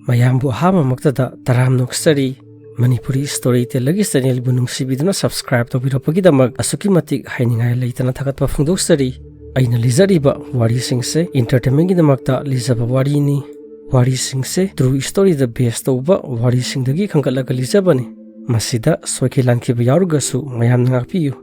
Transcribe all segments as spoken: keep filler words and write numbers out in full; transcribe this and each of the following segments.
ꯃꯌꯥꯝꯕꯨ ꯑꯍꯥꯟꯕꯃꯛꯇꯗ ꯇꯔꯥꯝꯅ ꯑꯣꯛꯆꯔꯤ꯫ Manipuri story ꯇꯦꯂꯔꯒꯤ ꯆꯦꯅꯦꯜꯕꯨ ꯅꯨꯡꯁꯤꯕꯤꯗꯨꯅ subscribe ꯇꯧꯕꯤꯔꯛꯄꯒꯤꯗꯃꯛ ꯑꯁꯨꯛꯀꯤ ꯃꯇꯤꯛ ꯍꯥꯏꯅꯤꯡꯉꯥꯏ ꯂꯩꯇꯅ ꯊꯥꯒꯠꯄ ꯐꯣꯡꯗꯣꯛꯆꯔꯤ꯫ ꯑꯩꯅ ꯂꯤꯖꯔꯤꯕ ꯋꯥꯔꯤꯁꯤꯡꯁꯦ ꯏꯟꯇꯔꯇꯦꯟꯃꯦꯟꯒꯤꯗꯃꯛꯇ ꯂꯤꯖꯕ ꯋꯥꯔꯤꯅꯤ꯫ ꯋꯥꯔꯤꯁꯤꯡꯁꯦ ꯇ꯭ꯔꯨ ꯁ꯭ꯇꯣꯔꯤꯗ ꯕꯦꯁ ꯇꯧꯕ ꯋꯥꯔꯤꯁꯤꯡꯗꯒꯤ ꯈꯟꯒꯠꯂꯒ ꯂꯤꯖꯕꯅꯤ꯫ ꯃꯁꯤꯗ ꯁꯣꯏꯈꯤ ꯂꯥꯟꯈꯤꯕ ꯌꯥꯎꯔꯒꯁꯨ ꯃꯌꯥꯝꯅ ꯉꯥꯛꯄꯤꯌꯨ꯫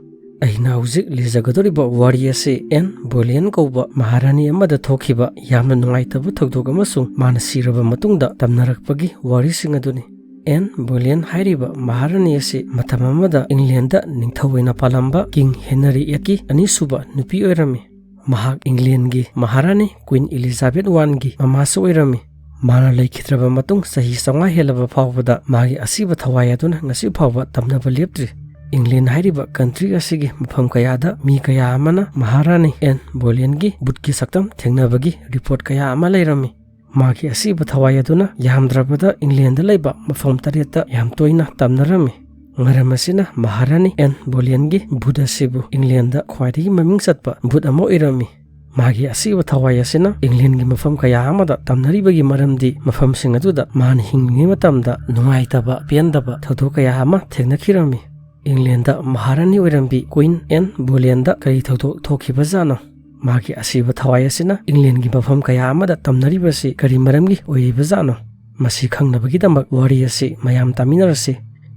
ꯑꯩꯅ ꯍꯧꯖꯤꯛ ꯂꯤꯖꯒꯗꯧꯔꯤꯕ ꯋꯥꯔꯤ ꯑꯁꯤ ꯑꯦꯟ ꯕꯣꯂꯤꯌꯟ ꯀꯧꯕ ꯃꯍꯥꯔꯥꯅꯤ ꯑꯃꯗ ꯊꯣꯛꯈꯤꯕ ꯌꯥꯝꯅ ꯅꯨꯡꯉꯥꯏꯇꯕ ꯊꯧꯗꯣꯛ ꯑꯃꯁꯨꯡ ꯃꯥꯅ ꯁꯤꯔꯕ ꯃꯇꯨꯡꯗ ꯇꯝꯅꯔꯛꯄꯒꯤ ꯋꯥꯔꯤꯁꯤꯡ ꯑꯗꯨꯅꯤ꯫ ꯑꯦꯟ ꯕꯣꯂꯤꯌꯟ ꯍꯥꯏꯔꯤꯕ ꯃꯍꯥꯔꯥꯅꯤ ꯑꯁꯤ ꯃꯇꯝ ꯑꯃꯗ ꯏꯪꯂꯦꯟꯗ ꯅꯤꯡꯊꯧ ꯑꯣꯏꯅ ꯄꯥꯜꯂꯝꯕ ꯀꯤꯡ ꯍꯦꯅꯔꯤ ꯑꯦꯠꯀꯤ ꯑꯅꯤꯁꯨꯕ ꯅꯨꯄꯤ ꯑꯣꯏꯔꯝꯃꯤ꯫ ꯃꯍꯥꯛ ꯏꯪꯂꯦꯟꯒꯤ ꯃꯍꯥꯔꯥꯅꯤ ꯀ꯭ꯋꯤꯟ ꯏꯂꯤꯖꯥꯕꯦꯊ ꯋꯥꯟꯒꯤ ꯃꯃꯥꯁꯨ ꯑꯣꯏꯔꯝꯃꯤ꯫ ꯃꯥꯅ ꯂꯩꯈꯤꯗ꯭ꯔꯕ ꯃꯇꯨꯡ ꯆꯍꯤ ꯆꯥꯝꯃꯉꯥ ꯍꯦꯜꯂꯕ ꯐꯥꯎꯕꯗ ꯃꯥꯒꯤ ꯑꯁꯤꯕ ꯊꯋꯥꯏ ꯑꯗꯨꯅ ꯉꯁꯤ ꯐꯥꯎꯕ ꯇꯝꯅꯕ ꯂꯦꯞꯇ꯭ꯔꯤ꯫ ꯏꯪꯂꯦꯟ ꯍꯥꯏꯔꯤꯕ ꯀꯟꯇ꯭ꯔꯤ ꯑꯁꯤꯒꯤ ꯃꯐꯝ ꯀꯌꯥꯗ ꯃꯤ ꯀꯌꯥ ꯑꯃꯅ ꯃꯍꯥꯔꯥꯅꯤ ꯑꯦꯟ ꯕꯣꯂꯤꯌꯟꯒꯤ ꯚꯨꯠꯀꯤ ꯁꯛꯇꯝ ꯊꯦꯡꯅꯕꯒꯤ ꯔꯤꯄꯣꯔꯠ ꯀꯌꯥ ꯑꯃ ꯂꯩꯔꯝꯃꯤ꯫ ꯃꯥꯒꯤ ꯑꯁꯤꯕ ꯊꯋꯥꯏ ꯑꯗꯨꯅ ꯌꯥꯝꯗ꯭ꯔꯕꯗ ꯏꯪꯂꯦꯟꯗ ꯂꯩꯕ ꯃꯐꯝ ꯇꯔꯦꯠꯇ ꯌꯥꯝ ꯇꯣꯏꯅ ꯇꯝꯅꯔꯝꯃꯤ꯫ ꯃꯔꯝ ꯑꯁꯤꯅ ꯃꯍꯥꯔꯥꯅꯤ ꯑꯦꯟ ꯕꯣꯂꯤꯌꯟꯒꯤ ꯚꯨꯠ ꯑꯁꯤꯕꯨ ꯏꯪꯂꯦꯟꯗ ꯈ꯭ꯋꯥꯏꯗꯒꯤ ꯃꯃꯤꯡ ꯆꯠꯄ ꯚꯨꯠ ꯑꯃ ꯑꯣꯏꯔꯝꯃꯤ꯫ ꯃꯥꯒꯤ ꯑꯁꯤꯕ ꯊꯋꯥꯏ ꯑꯁꯤꯅ ꯏꯪꯂꯦꯟꯒꯤ ꯃꯐꯝ ꯀꯌꯥ ꯑꯃꯗ ꯇꯝꯅꯔꯤꯕꯒꯤ ꯃꯔꯝꯗꯤ ꯃꯐꯝꯁꯤꯡ ꯑꯗꯨꯗ ꯃꯥꯅ ꯍꯤꯡꯂꯤꯉꯩ ꯃꯇꯝꯗ ꯅꯨꯡꯉꯥꯏꯇꯕ, ꯄꯦꯟꯗꯕ ꯊꯧꯗꯣꯛ ꯀꯌꯥ ꯑꯃ ꯊꯦꯡꯅꯈꯤꯔꯝꯃꯤ꯫ ꯏꯪꯂꯦꯟꯗ ꯃꯍꯥꯔꯥꯅꯤ ꯑꯣꯏꯔꯝꯕꯤ ꯀ꯭ꯋꯤꯟ ꯑꯦꯟ ꯕꯣꯂꯤꯌꯟꯗ ꯀꯔꯤ ꯊꯧꯗꯣꯛ ꯊꯣꯛꯈꯤꯕꯖꯥꯠꯅꯣ? ꯃꯥꯒꯤ ꯑꯁꯤꯕ ꯊꯋꯥꯏ ꯑꯁꯤꯅ ꯏꯪꯂꯦꯟꯒꯤ ꯃꯐꯝ ꯀꯌꯥ ꯑꯃꯗ ꯇꯝꯅꯔꯤꯕꯁꯤ ꯀꯔꯤ ꯃꯔꯝꯒꯤ ꯑꯣꯏꯔꯤꯕꯖꯥꯠꯅꯣ? ꯃꯁꯤ ꯈꯪꯅꯕꯒꯤꯗꯃꯛ ꯋꯥꯔꯤ ꯑꯁꯤ ꯃꯌꯥꯝ ꯇꯥꯃꯤꯟꯅꯔꯁꯤ꯫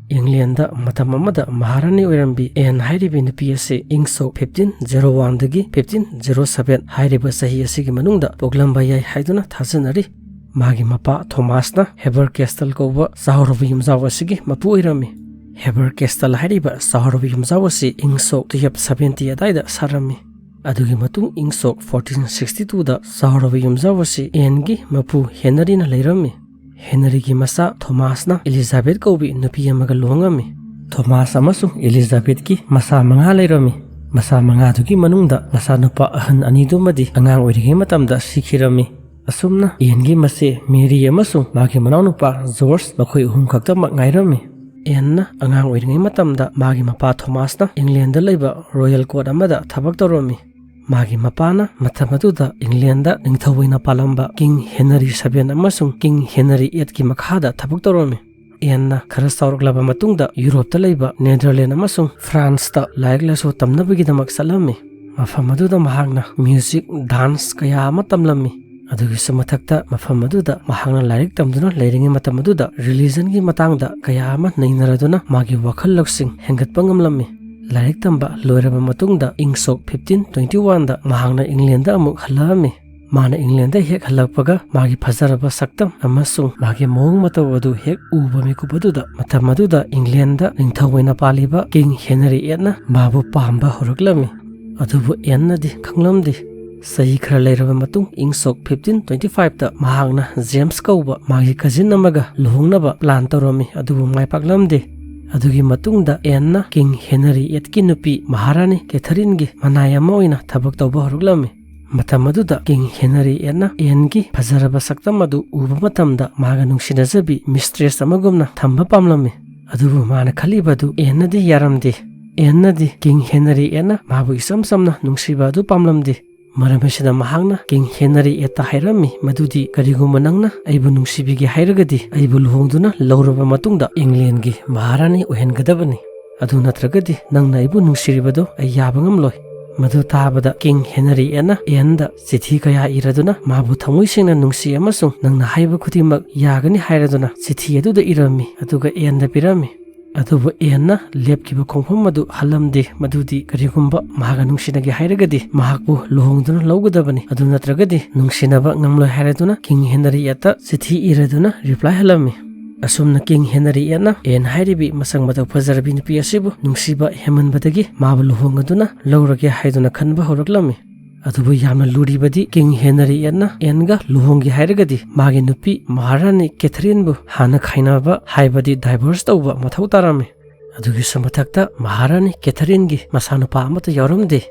ꯏꯪꯂꯦꯟꯗ ꯃꯇꯝ ꯑꯃꯗ ꯃꯍꯥꯔꯥꯅꯤ ꯑꯣꯏꯔꯝꯕꯤ ꯑꯦꯟ ꯍꯥꯏꯔꯤꯕꯤ ꯅꯨꯄꯤ ꯑꯁꯤ ꯏꯪ ꯁꯣꯛ ꯐꯤꯐꯇꯤꯟ ꯖꯦꯔꯣ ꯋꯥꯟꯗꯒꯤ ꯐꯤꯐꯇꯤꯟ ꯖꯦꯔꯣ ꯁꯚꯦꯟ ꯍꯥꯏꯔꯤꯕ ꯆꯍꯤ ꯑꯁꯤꯒꯤ ꯃꯅꯨꯡꯗ ꯄꯣꯛꯂꯝꯕ ꯌꯥꯏ ꯍꯥꯏꯗꯨꯅ ꯊꯥꯖꯅꯔꯤ꯫ ꯃꯥꯒꯤ ꯃꯄꯥ ꯊꯣꯃꯥꯁꯅ ꯍꯦꯕꯔ ꯀꯦꯁꯇꯜ ꯀꯧꯕ ꯆꯥꯎꯔꯕ ꯌꯨꯝꯖꯥꯎ ꯑꯁꯤꯒꯤ ꯃꯄꯨ ꯑꯣꯏꯔꯝꯃꯤ꯫ ꯍꯦꯕꯔ ꯀꯦꯁꯇꯜ ꯍꯥꯏꯔꯤꯕ ꯆꯥꯎꯔꯕ ꯌꯨꯝꯖꯥꯎ ꯑꯁꯤ ꯏꯪ ꯁꯣꯛ ꯇꯨꯌꯦꯜꯐ ꯁꯚꯦꯟꯇꯤ ꯑꯗꯥꯏꯗ ꯁꯥꯔꯝꯃꯤ꯫ ꯑꯗꯨꯒꯤ ꯃꯇꯨꯡ ꯏꯪ ꯁꯣꯛ ꯐꯣꯔꯇꯤꯟ ꯁꯤꯛꯁꯇꯤ ꯇꯨꯗ ꯆꯥꯎꯔꯕ ꯌꯨꯝꯖꯥꯎ ꯑꯁꯤ ꯑꯦꯟꯒꯤ ꯃꯄꯨ ꯍꯦꯅꯔꯤꯅ ꯂꯩꯔꯝꯃꯤ꯫ ꯍꯦꯅꯔꯤꯒꯤ ꯃꯆꯥ ꯊꯣꯃꯥꯁꯅ ꯏꯂꯤꯖꯥꯕꯦꯊ ꯀꯧꯕꯤ ꯅꯨꯄꯤ ꯑꯃꯒ ꯂꯨꯍꯣꯡꯉꯝꯃꯤ꯫ ꯊꯣꯃꯥꯁ ꯑꯃꯁꯨꯡ ꯏꯂꯤꯖꯥꯕꯦꯊꯀꯤ ꯃꯆꯥ ꯃꯉꯥ ꯂꯩꯔꯝꯃꯤ꯫ ꯃꯆꯥ ꯃꯉꯥꯗꯨꯒꯤ ꯃꯅꯨꯡꯗ ꯃꯆꯥꯅꯨꯄꯥ ꯑꯍꯟ ꯑꯅꯤꯗꯨꯃꯗꯤ ꯑꯉꯥꯡ ꯑꯣꯏꯔꯤꯉꯩ ꯃꯇꯝꯗ ꯁꯤꯈꯤꯔꯝꯃꯤ꯫ ꯑꯁꯨꯝꯅ ꯑꯦꯟꯒꯤ ꯃꯆꯦ ꯃꯦꯔꯤ ꯑꯃꯁꯨꯡ ꯃꯥꯒꯤ ꯃꯅꯥꯎꯅꯨꯄꯥ ꯖꯣꯔꯖ ꯃꯈꯣꯏ ꯑꯍꯨꯝ ꯈꯛꯇꯃꯛ ꯉꯥꯏꯔꯝꯃꯤ꯫ ꯑꯦꯟꯅ ꯑꯉꯥꯡ ꯑꯣꯏꯔꯤꯉꯩ ꯃꯇꯝꯗ ꯃꯥꯒꯤ ꯃꯄꯥ ꯊꯣꯃꯥꯁꯅ ꯏꯪꯂꯦꯟꯗ ꯂꯩꯕ ꯔꯣꯌꯦꯜ ꯀꯣꯔꯠ ꯑꯃꯗ ꯊꯕꯛ ꯇꯧꯔꯝꯃꯤ꯫ ꯃꯥꯒꯤ ꯃꯄꯥꯅ ꯃꯇꯝ ꯑꯗꯨꯗ ꯏꯪꯂꯦꯟꯗ ꯅꯤꯡꯊꯧ ꯑꯣꯏꯅ ꯄꯥꯜꯂꯝꯕ ꯀꯤꯡ ꯍꯦꯅꯔꯤ ꯁꯚꯦꯟ ꯑꯃꯁꯨꯡ ꯀꯤꯡ ꯍꯦꯅꯔꯤ ꯑꯦꯠꯀꯤ ꯃꯈꯥꯗ ꯊꯕꯛ ꯇꯧꯔꯝꯃꯤ꯫ ꯑꯦꯟꯅ ꯈꯔ ꯆꯥꯎꯔꯛꯂꯕ ꯃꯇꯨꯡꯗ ꯌꯨꯔꯣꯞꯇ ꯂꯩꯕ ꯅꯦꯗꯔꯂꯦꯟ ꯑꯃꯁꯨꯡ ꯐ꯭ꯔꯥꯟꯁꯇ ꯂꯥꯏꯔꯤꯛ ꯂꯥꯏꯁꯨ ꯇꯝꯅꯕꯒꯤꯗꯃꯛ ꯆꯠꯂꯝꯃꯤ꯫ ꯃꯐꯝ ꯑꯗꯨꯗ ꯃꯍꯥꯛꯅ ꯃ꯭ꯌꯨꯖꯤꯛ, ꯗꯥꯟꯁ ꯀꯌꯥ ꯑꯃ ꯇꯝꯂꯝꯃꯤ꯫ ꯑꯗꯨꯒꯤꯁꯨ ꯃꯊꯛꯇ ꯃꯐꯝ ꯑꯗꯨꯗ ꯃꯍꯥꯛꯅ ꯂꯥꯏꯔꯤꯛ ꯇꯝꯗꯨꯅ ꯂꯩꯔꯤꯉꯩ ꯃꯇꯝ ꯑꯗꯨꯗ ꯔꯤꯂꯤꯖꯟꯒꯤ ꯃꯇꯥꯡꯗ ꯀꯌꯥ ꯑꯃ ꯅꯩꯅꯔꯗꯨꯅ ꯃꯥꯒꯤ ꯋꯥꯈꯜ ꯂꯧꯁꯤꯡ ꯍꯦꯟꯒꯠꯄ ꯉꯝꯂꯝꯃꯤ꯫ ꯂꯥꯏꯔꯤꯛ ꯇꯝꯕ ꯂꯣꯏꯔꯕ ꯃꯇꯨꯡꯗ ꯏꯪ ꯁꯣꯛ ꯐꯤꯐꯇꯤꯟ ꯇ꯭ꯋꯦꯟꯇꯤ ꯋꯥꯟꯗ ꯃꯍꯥꯛꯅ ꯏꯪꯂꯦꯟꯗ ꯑꯃꯨꯛ ꯍꯜꯂꯛꯑꯝꯃꯤ꯫ ꯃꯥꯅ ꯏꯪꯂꯦꯟꯗ ꯍꯦꯛ ꯍꯜꯂꯛꯄꯒ ꯃꯥꯒꯤ ꯐꯖꯔꯕ ꯁꯛꯇꯝ ꯑꯃꯁꯨꯡ ꯃꯥꯒꯤ ꯃꯑꯣꯡ ꯃꯇꯧ ꯑꯗꯨ ꯍꯦꯛ ꯎꯕ ꯃꯤꯀꯨꯞ ꯑꯗꯨꯗ ꯃꯇꯝ ꯑꯗꯨꯗ ꯏꯪꯂꯦꯟꯗ ꯅꯤꯡꯊꯧ ꯑꯣꯏꯅ ꯄꯥꯜꯂꯤꯕ ꯀꯤꯡ ꯍꯦꯅꯔꯤ ꯑꯦꯠꯅ ꯃꯥꯕꯨ ꯄꯥꯝꯕ ꯍꯧꯔꯛꯂꯝꯃꯤ꯫ ꯑꯗꯨꯕꯨ ꯑꯦꯟꯅꯗꯤ ꯈꯪꯂꯝꯗꯦ꯫ ꯆꯍꯤ ꯈꯔ ꯂꯩꯔꯕ ꯃꯇꯨꯡ ꯏꯪ ꯁꯣꯛ ꯐꯤꯐꯇꯤꯟ ꯇ꯭ꯋꯦꯟꯇꯤ ꯐꯥꯏꯚꯇ ꯃꯍꯥꯛꯅ ꯖꯦꯝꯁ ꯀꯧꯕ ꯃꯥꯒꯤ ꯀꯖꯤꯟ ꯑꯃꯒ ꯂꯨꯍꯣꯡꯅꯕ ꯄ꯭ꯂꯥꯟ ꯇꯧꯔꯝꯃꯤ, ꯑꯗꯨꯕꯨ ꯃꯥꯏ ꯄꯥꯛꯂꯝꯗꯦ꯫ ꯑꯗꯨꯒꯤ ꯃꯇꯨꯡꯗ ꯑꯦꯟꯅ ꯀꯤꯡ ꯍꯦꯅꯔꯤ ꯑꯦꯠꯀꯤ ꯅꯨꯄꯤ ꯃꯍꯥꯔꯥꯅꯤ ꯀꯦꯊꯔꯤꯟꯒꯤ ꯃꯅꯥꯏ ꯑꯃ ꯑꯣꯏꯅ ꯊꯕꯛ ꯇꯧꯕ ꯍꯧꯔꯛꯂꯝꯃꯤ꯫ ꯃꯇꯝ ꯑꯗꯨꯗ ꯀꯤꯡ ꯍꯦꯅꯔꯤ ꯑꯦꯠꯅ ꯑꯦꯟꯒꯤ ꯐꯖꯔꯕ ꯁꯛꯇꯝ ꯑꯗꯨ ꯎꯕ ꯃꯇꯝꯗ ꯃꯥꯒ ꯅꯨꯡꯁꯤꯅꯖꯕꯤ ꯃꯤꯁꯇ꯭ꯔꯦꯁ ꯑꯃꯒꯨꯝꯅ ꯊꯝꯕ ꯄꯥꯝꯂꯝꯃꯤ꯫ ꯑꯗꯨꯕꯨ ꯃꯥꯅ ꯈꯜꯂꯤꯕ ꯑꯗꯨ ꯑꯦꯟꯅꯗꯤ ꯌꯥꯔꯝꯗꯦ꯫ ꯑꯦꯟꯅꯗꯤ ꯀꯤꯡ ꯍꯦꯅꯔꯤ ꯑꯦꯠꯅ ꯃꯥꯕꯨ ꯏꯆꯝ ꯆꯝꯅ ꯅꯨꯡꯁꯤꯕ ꯑꯗꯨ ꯄꯥꯝꯂꯝꯗꯦ꯫ ꯃꯔꯝ ꯑꯁꯤꯅ ꯃꯍꯥꯛꯅ ꯀꯤꯡ ꯍꯦꯅꯔꯤ ꯑꯦꯠꯇ ꯍꯥꯏꯔꯝꯃꯤ ꯃꯗꯨꯗꯤ, "ꯀꯔꯤꯒꯨꯝꯕ ꯅꯪꯅ ꯑꯩꯕꯨ ꯅꯨꯡꯁꯤꯕꯤꯒꯦ ꯍꯥꯏꯔꯒꯗꯤ ꯑꯩꯕꯨ ꯂꯨꯍꯣꯡꯗꯨꯅ ꯂꯧꯔꯕ ꯃꯇꯨꯡꯗ ꯏꯪꯂꯦꯟꯒꯤ ꯃꯍꯥꯔꯥꯅꯤ ꯑꯣꯏꯍꯟꯒꯗꯕꯅꯤ꯫ ꯑꯗꯨ ꯅꯠꯇ꯭ꯔꯒꯗꯤ ꯅꯪꯅ ꯑꯩꯕꯨ ꯅꯨꯡꯁꯤꯔꯤꯕꯗꯨ ꯑꯩ ꯌꯥꯕ ꯉꯝꯂꯣꯏ"꯫ ꯃꯗꯨ ꯇꯥꯕꯗ ꯀꯤꯡ ꯍꯦꯅꯔꯤ ꯑꯦꯠꯅ ꯑꯦꯟꯗ ꯆꯤꯊꯤ ꯀꯌꯥ ꯏꯔꯗꯨꯅ ꯃꯥꯕꯨ ꯊꯃꯣꯏ ꯁꯦꯡꯅ ꯅꯨꯡꯁꯤ ꯑꯃꯁꯨꯡ ꯅꯪꯅ ꯍꯥꯏꯕ ꯈꯨꯗꯤꯡꯃꯛ ꯌꯥꯒꯅꯤ ꯍꯥꯏꯔꯗꯨꯅ ꯆꯤꯊꯤ ꯑꯗꯨꯗ ꯏꯔꯝꯃꯤ, ꯑꯗꯨꯒ ꯑꯦꯟꯗ ꯄꯤꯔꯝꯃꯤ꯫ ꯑꯗꯨꯕꯨ ꯑꯦꯟꯅ ꯂꯦꯞꯈꯤꯕ ꯈꯣꯡꯐꯝ ꯑꯗꯨ ꯍꯜꯂꯝꯗꯦ, ꯃꯗꯨꯗꯤ ꯀꯔꯤꯒꯨꯝꯕ ꯃꯍꯥꯛꯀ ꯅꯨꯡꯁꯤꯅꯒꯦ ꯍꯥꯏꯔꯒꯗꯤ ꯃꯍꯥꯛꯄꯨ ꯂꯨꯍꯣꯡꯗꯨꯅ ꯂꯧꯒꯗꯕꯅꯤ, ꯑꯗꯨ ꯅꯠꯇ꯭ꯔꯒꯗꯤ ꯅꯨꯡꯁꯤꯅꯕ ꯉꯝꯂꯣꯏ ꯍꯥꯏꯔꯗꯨꯅ ꯀꯤꯡ ꯍꯦꯅꯔꯤ ꯑꯦꯠꯇ ꯆꯤꯊꯤ ꯏꯔꯗꯨꯅ ꯔꯤꯄ꯭ꯂꯥꯏ ꯍꯜꯂꯝꯃꯤ꯫ ꯑꯁꯨꯝꯅ ꯀꯤꯡ ꯍꯦꯅꯔꯤ ꯑꯦꯠꯅ ꯑꯦꯟ ꯍꯥꯏꯔꯤꯕꯤ ꯃꯁꯛ ꯃꯇꯧ ꯐꯖꯔꯕꯤ ꯅꯨꯄꯤ ꯑꯁꯤꯕꯨ ꯅꯨꯡꯁꯤꯕ ꯍꯦꯟꯃꯟꯕꯗꯒꯤ ꯃꯥꯕꯨ ꯂꯨꯍꯣꯡꯉꯗꯨꯅ ꯂꯧꯔꯒꯦ ꯍꯥꯏꯗꯨꯅ ꯈꯟꯕ ꯍꯧꯔꯛꯂꯝꯃꯤ꯫ ꯑꯗꯨꯕꯨ ꯌꯥꯝꯅ ꯂꯨꯔꯤꯕꯗꯤ ꯀꯤꯡ ꯍꯦꯅꯔꯤ ꯑꯦꯠꯅ ꯑꯦꯟꯒ ꯂꯨꯍꯣꯡꯒꯦ ꯍꯥꯏꯔꯒꯗꯤ ꯃꯥꯒꯤ ꯅꯨꯄꯤ ꯃꯍꯥꯔꯥꯅꯤ ꯀꯦꯊꯔꯤꯟꯕꯨ ꯍꯥꯟꯅ ꯈꯥꯏꯅꯕ, ꯍꯥꯏꯕꯗꯤ ꯗꯥꯏꯚꯣꯔꯁ ꯇꯧꯕ ꯃꯊꯧ ꯇꯥꯔꯝꯃꯤ꯫ ꯑꯗꯨꯒꯤꯁꯨ ꯃꯊꯛꯇ ꯃꯍꯥꯔꯥꯅꯤ ꯀꯦꯊꯔꯤꯟꯒꯤ ꯃꯆꯥꯅꯨꯄꯥ ꯑꯃꯠꯇ ꯌꯥꯎꯔꯝꯗꯦ꯫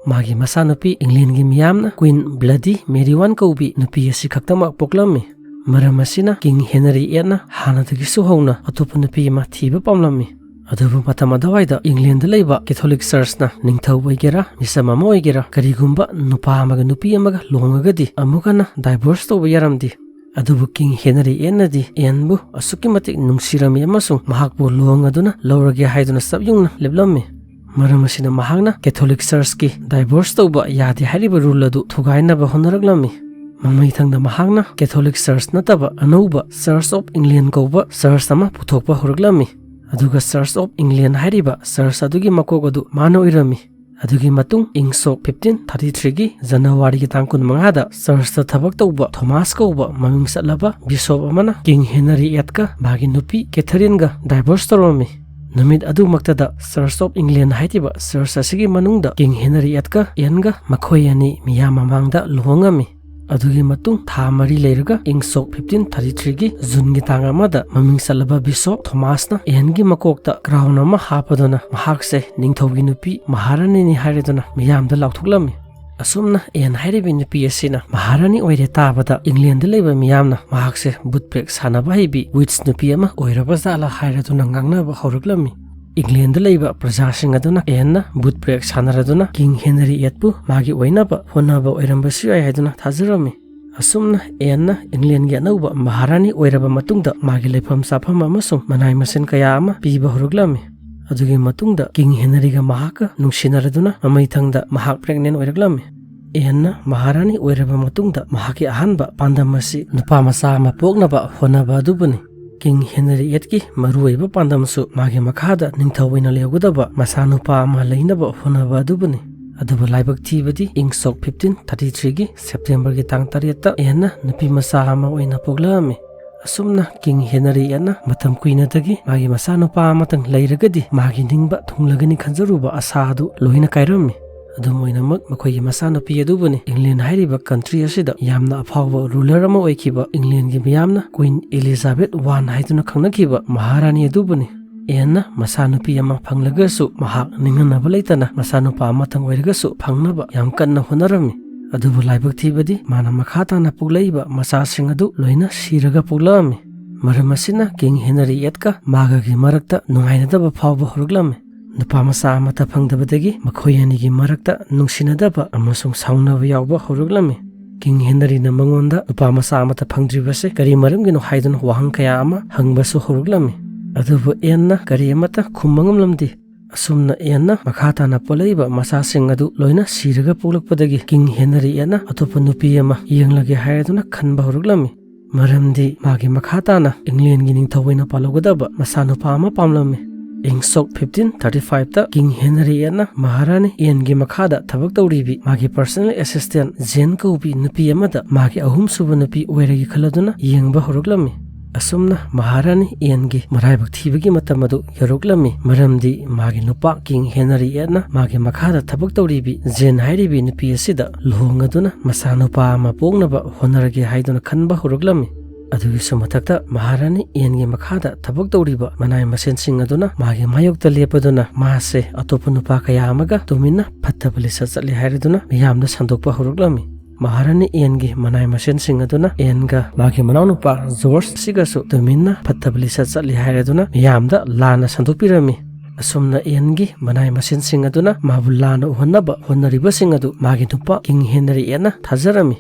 ꯃꯥꯒꯤ ꯃꯆꯥꯅꯨꯄꯤ ꯏꯪꯂꯦꯟꯒꯤ ꯃꯤꯌꯥꯝꯅ ꯀ꯭ꯋꯤꯟ ꯕ꯭ꯂꯗꯤ ꯃꯦꯔꯤ ꯋꯥꯟ ꯀꯧꯕꯤ ꯅꯨꯄꯤ ꯑꯁꯤ ꯈꯛꯇꯃꯛ ꯄꯣꯛꯂꯝꯃꯤ꯫ ꯃꯔꯝ ꯑꯁꯤꯅ ꯀꯤꯡ ꯍꯦꯅꯔꯤ ꯑꯦꯠꯅ ꯍꯥꯟꯅꯗꯒꯤꯁꯨ ꯍꯧꯅ ꯑꯇꯣꯞꯄ ꯅꯨꯄꯤ ꯑꯃ ꯊꯤꯕ ꯄꯥꯝꯂꯝꯃꯤ꯫ ꯑꯗꯨꯕꯨ ꯃꯇꯝ ꯑꯗꯨꯋꯥꯏꯗ ꯏꯪꯂꯦꯟꯗ ꯂꯩꯕ ꯀꯦꯊꯣꯂꯤꯛ ꯆꯔꯆꯅ ꯅꯤꯡꯊꯧ ꯑꯣꯏꯒꯦꯔꯥ, ꯃꯤꯆꯝ ꯑꯃ ꯑꯣꯏꯒꯦꯔꯥ, ꯀꯔꯤꯒꯨꯝꯕ ꯅꯨꯄꯥ ꯑꯃꯒ ꯅꯨꯄꯤ ꯑꯃꯒ ꯂꯨꯍꯣꯡꯉꯒꯗꯤ ꯑꯃꯨꯛ ꯍꯟꯅ ꯗꯥꯏꯚꯣꯔꯁ ꯇꯧꯕ ꯌꯥꯔꯝꯗꯦ꯫ ꯑꯗꯨꯕꯨ ꯀꯤꯡ ꯍꯦꯅꯔꯤ ꯑꯦꯠꯅꯗꯤ ꯑꯦꯟꯕꯨ ꯑꯁꯨꯛꯀꯤ ꯃꯇꯤꯛ ꯅꯨꯡꯁꯤꯔꯝꯃꯤ ꯑꯃꯁꯨꯡ ꯃꯍꯥꯛꯄꯨ ꯂꯨꯍꯣꯡꯉꯗꯨꯅ ꯂꯧꯔꯒꯦ ꯍꯥꯏꯗꯨꯅ ꯆꯞ ꯌꯨꯡꯅ ꯂꯦꯞꯂꯝꯃꯤ꯫ ꯃꯔꯝ ꯑꯁꯤꯅ ꯃꯍꯥꯛꯅ ꯀꯦꯊꯣꯂꯤꯛ ꯆꯔꯆꯀꯤ ꯗꯥꯏꯚꯣꯔꯁ ꯇꯧꯕ ꯌꯥꯗꯦ ꯍꯥꯏꯔꯤꯕ ꯔꯨꯜ ꯑꯗꯨ ꯊꯨꯒꯥꯏꯅꯕ ꯍꯣꯠꯅꯔꯛꯂꯝꯃꯤ꯫ ꯃꯃꯩꯊꯪꯗ ꯃꯍꯥꯛꯅ ꯀꯦꯊꯣꯂꯤꯛ ꯆꯔꯆ ꯅꯠꯇꯕ ꯑꯅꯧꯕ ꯆꯔꯆ ꯑꯣꯐ ꯏꯪꯂꯦꯟ ꯀꯧꯕ ꯆꯔꯆ ꯑꯃ ꯄꯨꯊꯣꯛꯄ ꯍꯧꯔꯛꯂꯝꯃꯤ꯫ ꯑꯗꯨꯒ ꯆꯔꯆ ꯑꯣꯐ ꯏꯪꯂꯦꯟ ꯍꯥꯏꯔꯤꯕ ꯆꯔꯆ ꯑꯗꯨꯒꯤ ꯃꯀꯣꯛ ꯑꯗꯨ ꯃꯥꯅ ꯑꯣꯏꯔꯝꯃꯤ꯫ ꯑꯗꯨꯒꯤ ꯃꯇꯨꯡ ꯏꯪ ꯁꯣꯛ ꯐꯤꯐꯇꯤꯟ ꯊꯥꯔꯇꯤ ꯊ꯭ꯔꯤꯒꯤ ꯖꯅꯋꯥꯔꯤꯒꯤ ꯇꯥꯡ ꯀꯨꯟꯃꯉꯥꯗ ꯆꯔꯆꯇ ꯊꯕꯛ ꯇꯧꯕ ꯊꯣꯃꯥꯁ ꯀꯧꯕ ꯃꯃꯤꯡ ꯆꯠꯂꯕ ꯕꯤꯁꯣꯞ ꯑꯃꯅ ꯀꯤꯡ ꯍꯦꯅꯔꯤ ꯑꯦꯠꯀ ꯃꯥꯒꯤ ꯅꯨꯄꯤ ꯀꯦꯊꯔꯤꯟꯒ ꯗꯥꯏꯚꯣꯔꯁ ꯇꯧꯔꯝꯃꯤ꯫ ꯅꯨꯃꯤꯠ ꯑꯗꯨꯃꯛꯇꯗ ꯆꯔꯆ ꯑꯣꯐ ꯏꯪꯂꯦꯟ ꯍꯥꯏꯔꯤꯕ ꯆꯔꯆ ꯑꯁꯤꯒꯤ ꯃꯅꯨꯡꯗ ꯀꯤꯡ ꯍꯦꯅꯔꯤ ꯑꯦꯠꯀ ꯑꯦꯟꯒ ꯃꯈꯣꯏ ꯑꯅꯤ ꯃꯤꯌꯥꯝ ꯃꯃꯥꯡꯗ ꯂꯨꯍꯣꯡꯉꯝꯃꯤ꯫ ꯑꯗꯨꯒꯤ ꯃꯇꯨꯡ ꯊꯥ ꯃꯔꯤ ꯂꯩꯔꯒ ꯏꯪ ꯁꯣꯛ ꯐꯤꯐꯇꯤꯟ ꯊꯥꯔꯇꯤ ꯊ꯭ꯔꯤꯒꯤ ꯖꯨꯟꯒꯤ ꯇꯥꯡ ꯑꯃꯗ ꯃꯃꯤꯡ ꯆꯠꯂꯕ ꯕꯤꯁꯣꯞ ꯊꯣꯃꯥꯁꯅ ꯑꯦꯟꯒꯤ ꯃꯀꯣꯛꯇ ꯀ꯭ꯔꯥꯎꯟ ꯑꯃ ꯍꯥꯞꯄꯗꯨꯅ ꯃꯍꯥꯛꯁꯦ ꯅꯤꯡꯊꯧꯒꯤ ꯅꯨꯄꯤ ꯃꯍꯥꯔꯥꯅꯤꯅꯤ ꯍꯥꯏꯔꯗꯨꯅ ꯃꯤꯌꯥꯝꯗ ꯂꯥꯎꯊꯣꯛꯂꯝꯃꯤ꯫ ꯑꯁꯨꯝꯅ ꯑꯦꯟ ꯍꯥꯏꯔꯤꯕ ꯅꯨꯄꯤ ꯑꯁꯤꯅ ꯃꯍꯥꯔꯥꯅꯤ ꯑꯣꯏꯔꯦ ꯇꯥꯕꯗ ꯏꯪꯂꯦꯟꯗ ꯂꯩꯕ ꯃꯤꯌꯥꯝꯅ ꯃꯍꯥꯛꯁꯦ ꯕꯨꯠ ꯕ꯭ꯔꯦꯛ ꯁꯥꯟꯅꯕ ꯍꯩꯕꯤ ꯋꯤꯠꯆ ꯅꯨꯄꯤ ꯑꯃ ꯑꯣꯏꯔꯕ ꯖꯥꯠꯂꯥ ꯍꯥꯏꯔꯗꯨꯅ ꯉꯥꯡꯅꯕ ꯍꯧꯔꯛꯂꯝꯃꯤ꯫ ꯏꯪꯂꯦꯟꯗ ꯂꯩꯕ ꯄ꯭ꯔꯖꯥꯁꯤꯡ ꯑꯗꯨꯅ ꯑꯦꯟꯅ ꯕꯨꯠ ꯕ꯭ꯔꯦꯛ ꯁꯥꯟꯅꯔꯗꯨꯅ ꯀꯤꯡ ꯍꯦꯅꯔꯤ ꯑꯦꯠꯄꯨ ꯃꯥꯒꯤ ꯑꯣꯏꯅꯕ ꯍꯣꯠꯅꯕ ꯑꯣꯏꯔꯝꯕꯁꯨ ꯌꯥꯏ ꯍꯥꯏꯗꯨꯅ ꯊꯥꯖꯔꯝꯃꯤ꯫ ꯑꯁꯨꯝꯅ ꯑꯦꯟꯅ ꯏꯪꯂꯦꯟꯒꯤ ꯑꯅꯧꯕ ꯃꯍꯥꯔꯥꯅꯤ ꯑꯣꯏꯔꯕ ꯃꯇꯨꯡꯗ ꯃꯥꯒꯤ ꯂꯩꯐꯝ ꯆꯥꯐꯝ ꯑꯃꯁꯨꯡ ꯃꯅꯥꯏ ꯃꯁꯤꯟ ꯀꯌꯥ ꯑꯃ ꯄꯤꯕ ꯍꯧꯔꯛꯂꯝꯃꯤ꯫ ꯑꯗꯨꯒꯤ ꯃꯇꯨꯡꯗ ꯀꯤꯡ ꯍꯦꯅꯔꯤꯒ ꯃꯍꯥꯛꯀ ꯅꯨꯡꯁꯤꯅꯔꯗꯨꯅ ꯃꯃꯩꯊꯪꯗ ꯃꯍꯥꯛ ꯄ꯭ꯔꯦꯒꯅꯦꯟ ꯑꯣꯏꯔꯛꯂꯝꯃꯤ꯫ ꯑꯦꯟꯅ ꯃꯍꯥꯔꯥꯅꯤ ꯑꯣꯏꯔꯕ ꯃꯇꯨꯡꯗ ꯃꯍꯥꯛꯀꯤ ꯑꯍꯥꯟꯕ ꯄꯥꯟꯗꯝ ꯑꯁꯤ ꯅꯨꯄꯥ ꯃꯆꯥ ꯑꯃ ꯄꯣꯛꯅꯕ ꯍꯣꯠꯅꯕ ꯑꯗꯨꯕꯨꯅꯤ꯫ ꯀꯤꯡ ꯍꯦꯅꯔꯤ ꯑꯦꯠꯀꯤ ꯃꯔꯨꯑꯣꯏꯕ ꯄꯥꯟꯗꯝꯁꯨ ꯃꯥꯒꯤ ꯃꯈꯥꯗ ꯅꯤꯡꯊꯧ ꯑꯣꯏꯅ ꯂꯩꯍꯧꯒꯗꯕ ꯃꯆꯥꯅꯨꯄꯥ ꯑꯃ ꯂꯩꯅꯕ ꯍꯣꯠꯅꯕ ꯑꯗꯨꯕꯨꯅꯤ꯫ ꯑꯗꯨꯕꯨ ꯂꯥꯏꯕꯛ ꯊꯤꯕꯗꯤ ꯏꯪ ꯁꯣꯛ ꯐꯤꯐꯇꯤꯟ ꯊꯥꯔꯇꯤ ꯊ꯭ꯔꯤꯒꯤ ꯁꯦꯞꯇꯦꯝꯕꯔꯒꯤ ꯇꯥꯡ ꯇꯔꯦꯠꯇ ꯑꯦꯟꯅ ꯅꯨꯄꯤ ꯃꯆꯥ ꯑꯃ ꯑꯣꯏꯅ ꯄꯣꯛꯂꯛꯑꯝꯃꯤ꯫ ꯑꯁꯨꯝꯅ ꯀꯤꯡ ꯍꯦꯅꯔꯤ ꯑꯦꯠꯅ ꯃꯇꯝ ꯀꯨꯏꯅꯗꯒꯤ ꯃꯥꯒꯤ ꯃꯆꯥꯅꯨꯄꯥ ꯑꯃꯇꯪ ꯂꯩꯔꯒꯗꯤ ꯃꯥꯒꯤ ꯅꯤꯡꯕ ꯊꯨꯡꯂꯒꯅꯤ ꯈꯟꯖꯔꯨꯕ ꯑꯁꯥ ꯑꯗꯨ ꯂꯣꯏꯅ ꯀꯥꯏꯔꯝꯃꯤ꯫ ꯑꯗꯨꯝ ꯑꯣꯏꯅꯃꯛ ꯃꯈꯣꯏꯒꯤ ꯃꯆꯥꯅꯨꯄꯤ ꯑꯗꯨꯕꯨꯅꯤ ꯏꯪꯂꯦꯟ ꯍꯥꯏꯔꯤꯕ ꯀꯟꯇ꯭ꯔꯤ ꯑꯁꯤꯗ ꯌꯥꯝꯅ ꯑꯐꯥꯎꯕ ꯔꯨꯂꯔ ꯑꯃ ꯑꯣꯏꯈꯤꯕ ꯏꯪꯂꯦꯟꯒꯤ ꯃꯤꯌꯥꯝꯅ ꯀ꯭ꯋꯤꯟ ꯏꯂꯤꯖꯥꯕꯦꯠ ꯋꯥꯟ ꯍꯥꯏꯗꯨꯅ ꯈꯪꯅꯈꯤꯕ ꯃꯍꯥꯔꯥꯅꯤ ꯑꯗꯨꯕꯨꯅꯤ꯫ ꯑꯦꯟꯅ ꯃꯆꯥꯅꯨꯄꯤ ꯑꯃ ꯐꯪꯂꯒꯁꯨ ꯃꯍꯥꯛ ꯅꯤꯡꯍꯟꯅꯕ ꯂꯩꯇꯅ ꯃꯆꯥꯅꯨꯄꯥ ꯑꯃꯇꯪ ꯑꯣꯏꯔꯒꯁꯨ ꯐꯪꯅꯕ ꯌꯥꯝ ꯀꯟꯅ ꯍꯣꯠꯅꯔꯝꯃꯤ꯫ ꯑꯗꯨꯕꯨ ꯂꯥꯏꯕꯛ ꯊꯤꯕꯗꯤ ꯃꯥꯅ ꯃꯈꯥ ꯇꯥꯅ ꯄꯣꯛꯂꯛꯏꯕ ꯃꯆꯥꯁꯤꯡ ꯑꯗꯨ ꯂꯣꯏꯅ ꯁꯤꯔꯒ ꯄꯣꯛꯂꯛꯑꯝꯃꯤ꯫ ꯃꯔꯝ ꯑꯁꯤꯅ King Henry eight ꯀ ꯃꯥꯒꯒꯤ ꯃꯔꯛꯇ ꯅꯨꯡꯉꯥꯏꯅꯗꯕ ꯐꯥꯎꯕ ꯍꯧꯔꯛꯂꯝꯃꯤ꯫ ꯅꯨꯄꯥ ꯃꯆꯥ ꯑꯃꯠꯇ ꯐꯪꯗꯕꯗꯒꯤ ꯃꯈꯣꯏ ꯑꯅꯤꯒꯤ ꯃꯔꯛꯇ ꯅꯨꯡꯁꯤꯅꯗꯕ ꯑꯃꯁꯨꯡ ꯁꯥꯎꯅꯕ ꯌꯥꯎꯕ ꯍꯧꯔꯛꯂꯝꯃꯤ꯫ King Henry ꯅ ꯃꯉꯣꯟꯗ ꯅꯨꯄꯥ ꯃꯆꯥ ꯑꯃꯠꯇ ꯐꯪꯗ꯭ꯔꯤꯕꯁꯦ ꯀꯔꯤ ꯃꯔꯝꯒꯤꯅꯣ ꯍꯥꯏꯗꯨꯅ ꯋꯥꯍꯪ ꯀꯌꯥ ꯑꯃ ꯍꯪꯕꯁꯨ ꯍꯧꯔꯛꯂꯝꯃꯤ꯫ ꯑꯗꯨꯕꯨ ꯑꯦꯟꯅ ꯀꯔꯤ ꯑꯃꯠꯇ ꯈꯨꯝꯕ ꯉꯝꯂꯝꯗꯦ꯫ ꯑꯁꯨꯝꯅ ꯑꯦꯟꯅ ꯃꯈꯥ ꯇꯥꯅ ꯄꯣꯛꯂꯛꯏꯕ ꯃꯆꯥꯁꯤꯡ ꯑꯗꯨ ꯂꯣꯏꯅ ꯁꯤꯔꯒ ꯄꯣꯛꯂꯛꯄꯗꯒꯤ King Henry eight ꯅ ꯑꯇꯣꯞꯄ ꯅꯨꯄꯤ ꯑꯃ ꯌꯦꯡꯂꯒꯦ ꯍꯥꯏꯗꯨꯅ ꯈꯟꯕ ꯍꯧꯔꯛꯂꯝꯃꯤ꯫ ꯃꯔꯝꯗꯤ ꯃꯥꯒꯤ ꯃꯈꯥ ꯇꯥꯅ ꯏꯪꯂꯦꯟꯒꯤ ꯅꯤꯡꯊꯧ ꯑꯣꯏꯅ ꯄꯥꯜꯍꯧꯒꯗꯕ ꯃꯆꯥꯅꯨꯄꯥ ꯑꯃ ꯄꯥꯝꯂꯝꯃꯤ꯫ ꯏꯪ ꯁꯣꯛ fifteen thirty five ꯇ King Henry eight ꯅ ꯃꯍꯥꯔꯥꯅꯤ ꯑꯦꯟꯒꯤ ꯃꯈꯥꯗ ꯊꯕꯛ ꯇꯧꯔꯤꯕꯤ ꯃꯥꯒꯤ personal assistant ꯖꯦꯟ ꯀꯧꯕꯤ ꯅꯨꯄꯤ ꯑꯃꯗ ꯃꯥꯒꯤ ꯑꯍꯨꯝꯁꯨꯕ ꯅꯨꯄꯤ ꯑꯣꯏꯔꯒꯦ ꯈꯜꯂꯗꯨꯅ ꯌꯦꯡꯕ ꯍꯧꯔꯛꯂꯝꯃꯤ꯫ ꯑꯁꯨꯝꯅ ꯃꯍꯥꯔꯥꯅꯤ ꯑꯦꯟꯒꯤ ꯃꯔꯥꯏꯕꯛ ꯊꯤꯕꯒꯤ ꯃꯇꯝ ꯑꯗꯨ ꯌꯧꯔꯛꯂꯝꯃꯤ, ꯃꯔꯝꯗꯤ ꯃꯥꯒꯤ ꯅꯨꯄꯥ King Henry eight ꯅ ꯃꯥꯒꯤ ꯃꯈꯥꯗ ꯊꯕꯛ ꯇꯧꯔꯤꯕꯤ ꯖꯦꯟ ꯍꯥꯏꯔꯤꯕꯤ ꯅꯨꯄꯤ ꯑꯁꯤꯗ ꯂꯨꯍꯣꯡꯉꯗꯨꯅ ꯃꯆꯥꯅꯨꯄꯥ ꯑꯃ ꯄꯣꯛꯅꯕ ꯍꯣꯠꯅꯔꯒꯦ ꯍꯥꯏꯗꯨꯅ ꯈꯟꯕ ꯍꯧꯔꯛꯂꯝꯃꯤ꯫ ꯑꯗꯨꯒꯤꯁꯨ ꯃꯊꯛꯇ ꯃꯍꯥꯔꯥꯅꯤ ꯑꯦꯟꯒꯤ ꯃꯈꯥꯗ ꯊꯕꯛ ꯇꯧꯔꯤꯕ ꯃꯅꯥꯏ ꯃꯁꯦꯟꯁꯤꯡ ꯑꯗꯨꯅ ꯃꯥꯒꯤ ꯃꯥꯌꯣꯛꯇ ꯂꯦꯞꯄꯗꯨꯅ ꯃꯥꯁꯦ ꯑꯇꯣꯞꯄ ꯅꯨꯄꯥ ꯀꯌꯥ ꯑꯃꯒ ꯇꯨꯃꯤꯟꯅ ꯐꯠꯇꯕ ꯂꯤꯆꯠ ꯆꯠꯂꯤ ꯍꯥꯏꯔꯗꯨꯅ ꯃꯤꯌꯥꯝꯗ ꯁꯟꯗꯣꯛꯄ ꯍꯧꯔꯛꯂꯝꯃꯤ꯫ ꯃꯍꯥꯔꯥꯅꯤ ꯑꯦꯟꯒꯤ ꯃꯅꯥꯏ ꯃꯁꯦꯟꯁꯤꯡ ꯑꯗꯨꯅ ꯑꯦꯟꯒ ꯃꯥꯒꯤ ꯃꯅꯥꯎꯅꯨꯄꯥ ꯖꯣꯔꯖ ꯑꯁꯤꯒꯁꯨ ꯇꯨꯃꯤꯟꯅ ꯐꯠꯇꯕ ꯂꯤꯆꯠ ꯆꯠꯂꯤ ꯍꯥꯏꯔꯗꯨꯅ ꯃꯤꯌꯥꯝꯗ ꯂꯥꯟꯅ ꯁꯟꯗꯣꯛꯄꯤꯔꯝꯃꯤ꯫ ꯑꯁꯨꯝꯅ ꯑꯦꯟꯒꯤ ꯃꯅꯥꯏ ꯃꯁꯦꯟꯁꯤꯡ ꯑꯗꯨꯅ ꯃꯥꯕꯨ ꯂꯥꯟꯅ ꯎꯍꯟꯅꯕ ꯍꯣꯠꯅꯔꯤꯕꯁꯤꯡ ꯑꯗꯨ ꯃꯥꯒꯤ ꯅꯨꯄꯥ King Henry eight ꯅ ꯊꯥꯖꯔꯝꯃꯤ꯫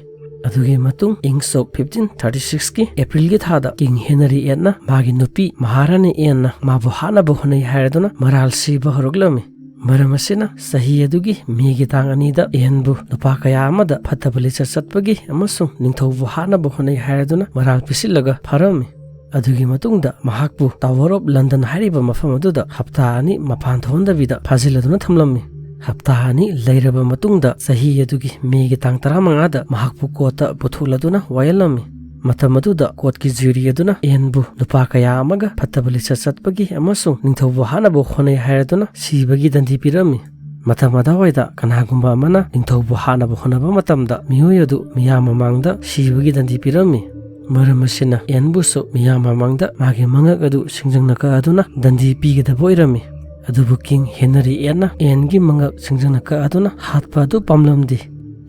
ꯑꯗꯨꯒꯤ ꯃꯇꯨꯡ ꯏꯪ ꯁꯣꯛ fifteen thirty six ꯀꯤ ꯑꯦꯄ꯭ꯔꯤꯜꯒꯤ ꯊꯥꯗ King Henry eight ꯅ ꯃꯥꯒꯤ ꯅꯨꯄꯤ ꯃꯍꯥꯔꯥꯅꯤ ꯑꯦꯟꯅ ꯃꯥꯕꯨ ꯍꯥꯠꯅꯕ ꯍꯣꯠꯅꯩ ꯍꯥꯏꯔꯗꯨꯅ ꯃꯔꯥꯜ ꯁꯤꯕ ꯍꯧꯔꯛꯂꯝꯃꯤ꯫ ꯃꯔꯝ ꯑꯁꯤꯅ ꯆꯍꯤ ꯑꯗꯨꯒꯤ ꯃꯦꯒꯤ ꯇꯥꯡ ꯑꯅꯤꯗ ꯑꯦꯟꯕꯨ ꯅꯨꯄꯥ ꯀꯌꯥ ꯑꯃꯗ ꯐꯠꯇꯕ ꯂꯤꯆꯠ ꯆꯠꯄꯒꯤ ꯑꯃꯁꯨꯡ ꯅꯤꯡꯊꯧꯕꯨ ꯍꯥꯠꯅꯕ ꯍꯣꯠꯅꯩ ꯍꯥꯏꯔꯗꯨꯅ ꯃꯔꯥꯜ ꯄꯤꯁꯤꯜꯂꯒ ꯐꯥꯔꯝꯃꯤ꯫ ꯑꯗꯨꯒꯤ ꯃꯇꯨꯡꯗ ꯃꯍꯥꯛꯄꯨ Tower of London ꯍꯥꯏꯔꯤꯕ ꯃꯐꯝ ꯑꯗꯨꯗ ꯍꯞꯇꯥ ꯑꯅꯤ ꯃꯄꯥꯟ ꯊꯣꯛꯍꯟꯗꯕꯤꯗ ꯐꯥꯖꯤꯜꯂꯗꯨꯅ ꯊꯝꯂꯝꯃꯤ꯫ ꯍꯞꯇꯥ ꯑꯅꯤ ꯂꯩꯔꯕ ꯃꯇꯨꯡꯗ ꯆꯍꯤ ꯑꯗꯨꯒꯤ ꯃꯦꯒꯤ ꯇꯥꯡ ꯇꯔꯥꯃꯉꯥꯗ ꯃꯍꯥꯛꯄꯨ ꯀꯣꯔꯠꯇ ꯄꯨꯊꯣꯛꯂꯗꯨꯅ ꯋꯥꯌꯦꯜꯂꯝꯃꯤ꯫ ꯃꯇꯝ ꯑꯗꯨꯗ ꯀꯣꯔꯠꯀꯤ ꯖꯨꯔꯤ ꯑꯗꯨꯅ ꯑꯦꯟꯕꯨ ꯅꯨꯄꯥ ꯀꯌꯥ ꯑꯃꯒ ꯐꯠꯇꯕ ꯂꯤꯆꯠ ꯆꯠꯄꯒꯤ ꯑꯃꯁꯨꯡ ꯅꯤꯡꯊꯧꯕꯨ ꯍꯥꯠꯅꯕ ꯍꯣꯠꯅꯩ ꯍꯥꯏꯔꯗꯨꯅ ꯁꯤꯕꯒꯤ ꯗꯟꯗꯤ ꯄꯤꯔꯝꯃꯤ꯫ ꯃꯇꯝ ꯑꯗꯨꯋꯥꯏꯗ ꯀꯅꯥꯒꯨꯝꯕ ꯑꯃꯅ ꯅꯤꯡꯊꯧꯕꯨ ꯍꯥꯠꯅꯕ ꯍꯣꯠꯅꯕ ꯃꯇꯝꯗ ꯃꯤꯑꯣꯏ ꯑꯗꯨ ꯃꯤꯌꯥꯝ ꯃꯃꯥꯡꯗ ꯁꯤꯕꯒꯤ ꯗꯟꯗꯤ ꯄꯤꯔꯝꯃꯤ꯫ ꯃꯔꯝ ꯑꯁꯤꯅ ꯑꯦꯟꯕꯨꯁꯨ ꯃꯤꯌꯥꯝ ꯃꯃꯥꯡꯗ ꯃꯥꯒꯤ ꯃꯉꯛ ꯑꯗꯨ ꯁꯤꯡꯖꯪꯅ ꯀꯛꯑꯗꯨꯅ ꯗꯟꯗꯤ ꯄꯤꯒꯗꯕ ꯑꯣꯏꯔꯝꯃꯤ꯫ ꯑꯗꯨꯕꯨ King Henry eight ꯅ ꯑꯦꯟꯒꯤ ꯃꯉꯛ ꯁꯤꯡꯖꯪꯅ ꯀꯛꯑꯗꯨꯅ ꯍꯥꯠꯄ ꯑꯗꯨ ꯄꯥꯝꯂꯝꯗꯦ꯫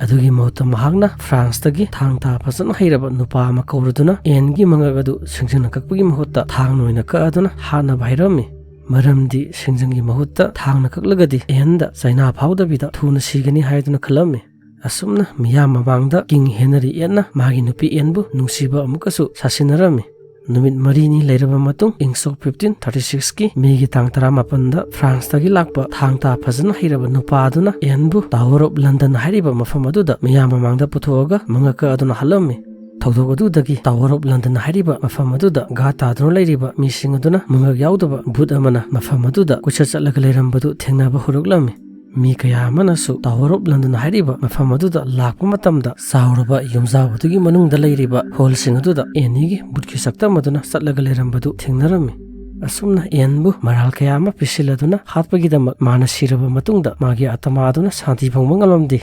ꯑꯗꯨꯒꯤ ꯃꯍꯨꯠꯇ ꯃꯍꯥꯛꯅ ꯐ꯭ꯔꯥꯟꯁꯇꯒꯤ ꯊꯥꯡ ꯇꯥ ꯐꯖꯅ ꯍꯩꯔꯕ ꯅꯨꯄꯥ ꯑꯃ ꯀꯧꯔꯗꯨꯅ ꯑꯦꯟꯒꯤ ꯃꯉꯛ ꯑꯗꯨ ꯁꯤꯡꯖꯪꯅ ꯀꯛꯄꯒꯤ ꯃꯍꯨꯠꯇ ꯊꯥꯡꯅ ꯑꯣꯏꯅ ꯀꯛꯑꯗꯨꯅ ꯍꯥꯠꯅꯕ ꯍꯥꯏꯔꯝꯃꯤ꯫ ꯃꯔꯝꯗꯤ ꯁꯤꯡꯖꯪꯒꯤ ꯃꯍꯨꯠꯇ ꯊꯥꯡꯅ ꯀꯛꯂꯒꯗꯤ ꯑꯦꯟꯗ ꯆꯩꯅꯥ ꯐꯥꯎꯗꯕꯤꯗ ꯊꯨꯅ ꯁꯤꯒꯅꯤ ꯍꯥꯏꯗꯨꯅ ꯈꯜꯂꯝꯃꯤ꯫ ꯑꯁꯨꯝꯅ ꯃꯤꯌꯥꯝ ꯃꯃꯥꯡꯗ ꯀꯤꯡ ꯍꯦꯅꯔꯤ ꯑꯦꯠꯅ ꯃꯥꯒꯤ ꯅꯨꯄꯤ ꯑꯦꯟꯕꯨ ꯅꯨꯡꯁꯤꯕ ꯑꯃꯨꯛꯀꯁꯨ ꯁꯥꯁꯤꯟꯅꯔꯝꯃꯤ꯫ ꯅꯨꯃꯤꯠ ꯃꯔꯤꯅꯤ ꯂꯩꯔꯕ ꯃꯇꯨꯡ, ꯏꯪ ꯁꯣꯛ ꯐꯤꯐꯇꯤꯟ ꯊꯥꯔꯇꯤ ꯁꯤꯛꯁꯀꯤ ꯃꯦꯒꯤ ꯇꯥꯡ ꯇꯔꯥꯃꯥꯄꯟꯗ ꯐ꯭ꯔꯥꯟꯁꯇꯒꯤ ꯂꯥꯛꯄ ꯊꯥꯡ ꯇꯥ ꯐꯖꯅ ꯍꯩꯔꯕ ꯅꯨꯄꯥ ꯑꯗꯨꯅ ꯑꯦꯟꯕꯨ ꯇꯥꯋꯔ ꯑꯣꯐ ꯂꯟꯗꯟ ꯍꯥꯏꯔꯤꯕ ꯃꯐꯝ ꯑꯗꯨꯗ ꯃꯤꯌꯥꯝ ꯃꯃꯥꯡꯗ ꯄꯨꯊꯣꯛꯑꯒ ꯃꯉꯛ ꯀꯛꯑꯗꯨꯅ ꯍꯜꯂꯝꯃꯤ꯫ ꯊꯧꯗꯣꯛ ꯑꯗꯨꯗꯒꯤ ꯇꯥꯋꯔ ꯑꯣꯐ ꯂꯟꯗꯟ ꯍꯥꯏꯔꯤꯕ ꯃꯐꯝ ꯑꯗꯨꯗ ꯒꯥ ꯇꯥꯗꯨꯅ ꯂꯩꯔꯤꯕ ꯃꯤꯁꯤꯡ ꯑꯗꯨꯅ ꯃꯉꯛ ꯌꯥꯎꯗꯕ ꯚꯨꯠ ꯑꯃꯅ ꯃꯐꯝ ꯑꯗꯨꯗ ꯀꯣꯏꯆꯠ ꯆꯠꯂꯒ ꯂꯩꯔꯝꯕꯗꯨ ꯊꯦꯡꯅꯕ ꯍꯧꯔꯛꯂꯝꯃꯤ꯫ ꯃꯤ ꯀꯌꯥ ꯑꯃꯅꯁꯨ ꯇꯥꯋꯔ ꯑꯣꯐ ꯂꯟꯗꯟ ꯍꯥꯏꯔꯤꯕ ꯃꯐꯝ ꯑꯗꯨꯗ ꯂꯥꯛꯄ ꯃꯇꯝꯗ ꯆꯥꯎꯔꯕ ꯌꯨꯝꯖꯥꯎ ꯑꯗꯨꯒꯤ ꯃꯅꯨꯡꯗ ꯂꯩꯔꯤꯕ ꯍꯣꯜꯁꯤꯡ ꯑꯗꯨꯗ ꯑꯦꯅꯤꯒꯤ ꯚꯨꯠꯀꯤ ꯁꯛꯇꯝ ꯑꯗꯨꯅ ꯆꯠꯂꯒ ꯂꯩꯔꯝꯕꯗꯨ ꯊꯦꯡꯅꯔꯝꯃꯤ꯫ ꯑꯁꯨꯝꯅ ꯑꯦꯟꯕꯨ ꯃꯔꯥꯜ ꯀꯌꯥ ꯑꯃ ꯄꯤꯁꯤꯜꯂꯗꯨꯅ ꯍꯥꯠꯄꯒꯤꯗꯃꯛ ꯃꯥꯅ ꯁꯤꯔꯕ ꯃꯇꯨꯡꯗ ꯃꯥꯒꯤ ꯑꯥꯇꯃꯥ ꯑꯗꯨꯅ ꯁꯥꯟꯇꯤ ꯐꯪꯕ ꯉꯝꯂꯝꯗꯦ꯫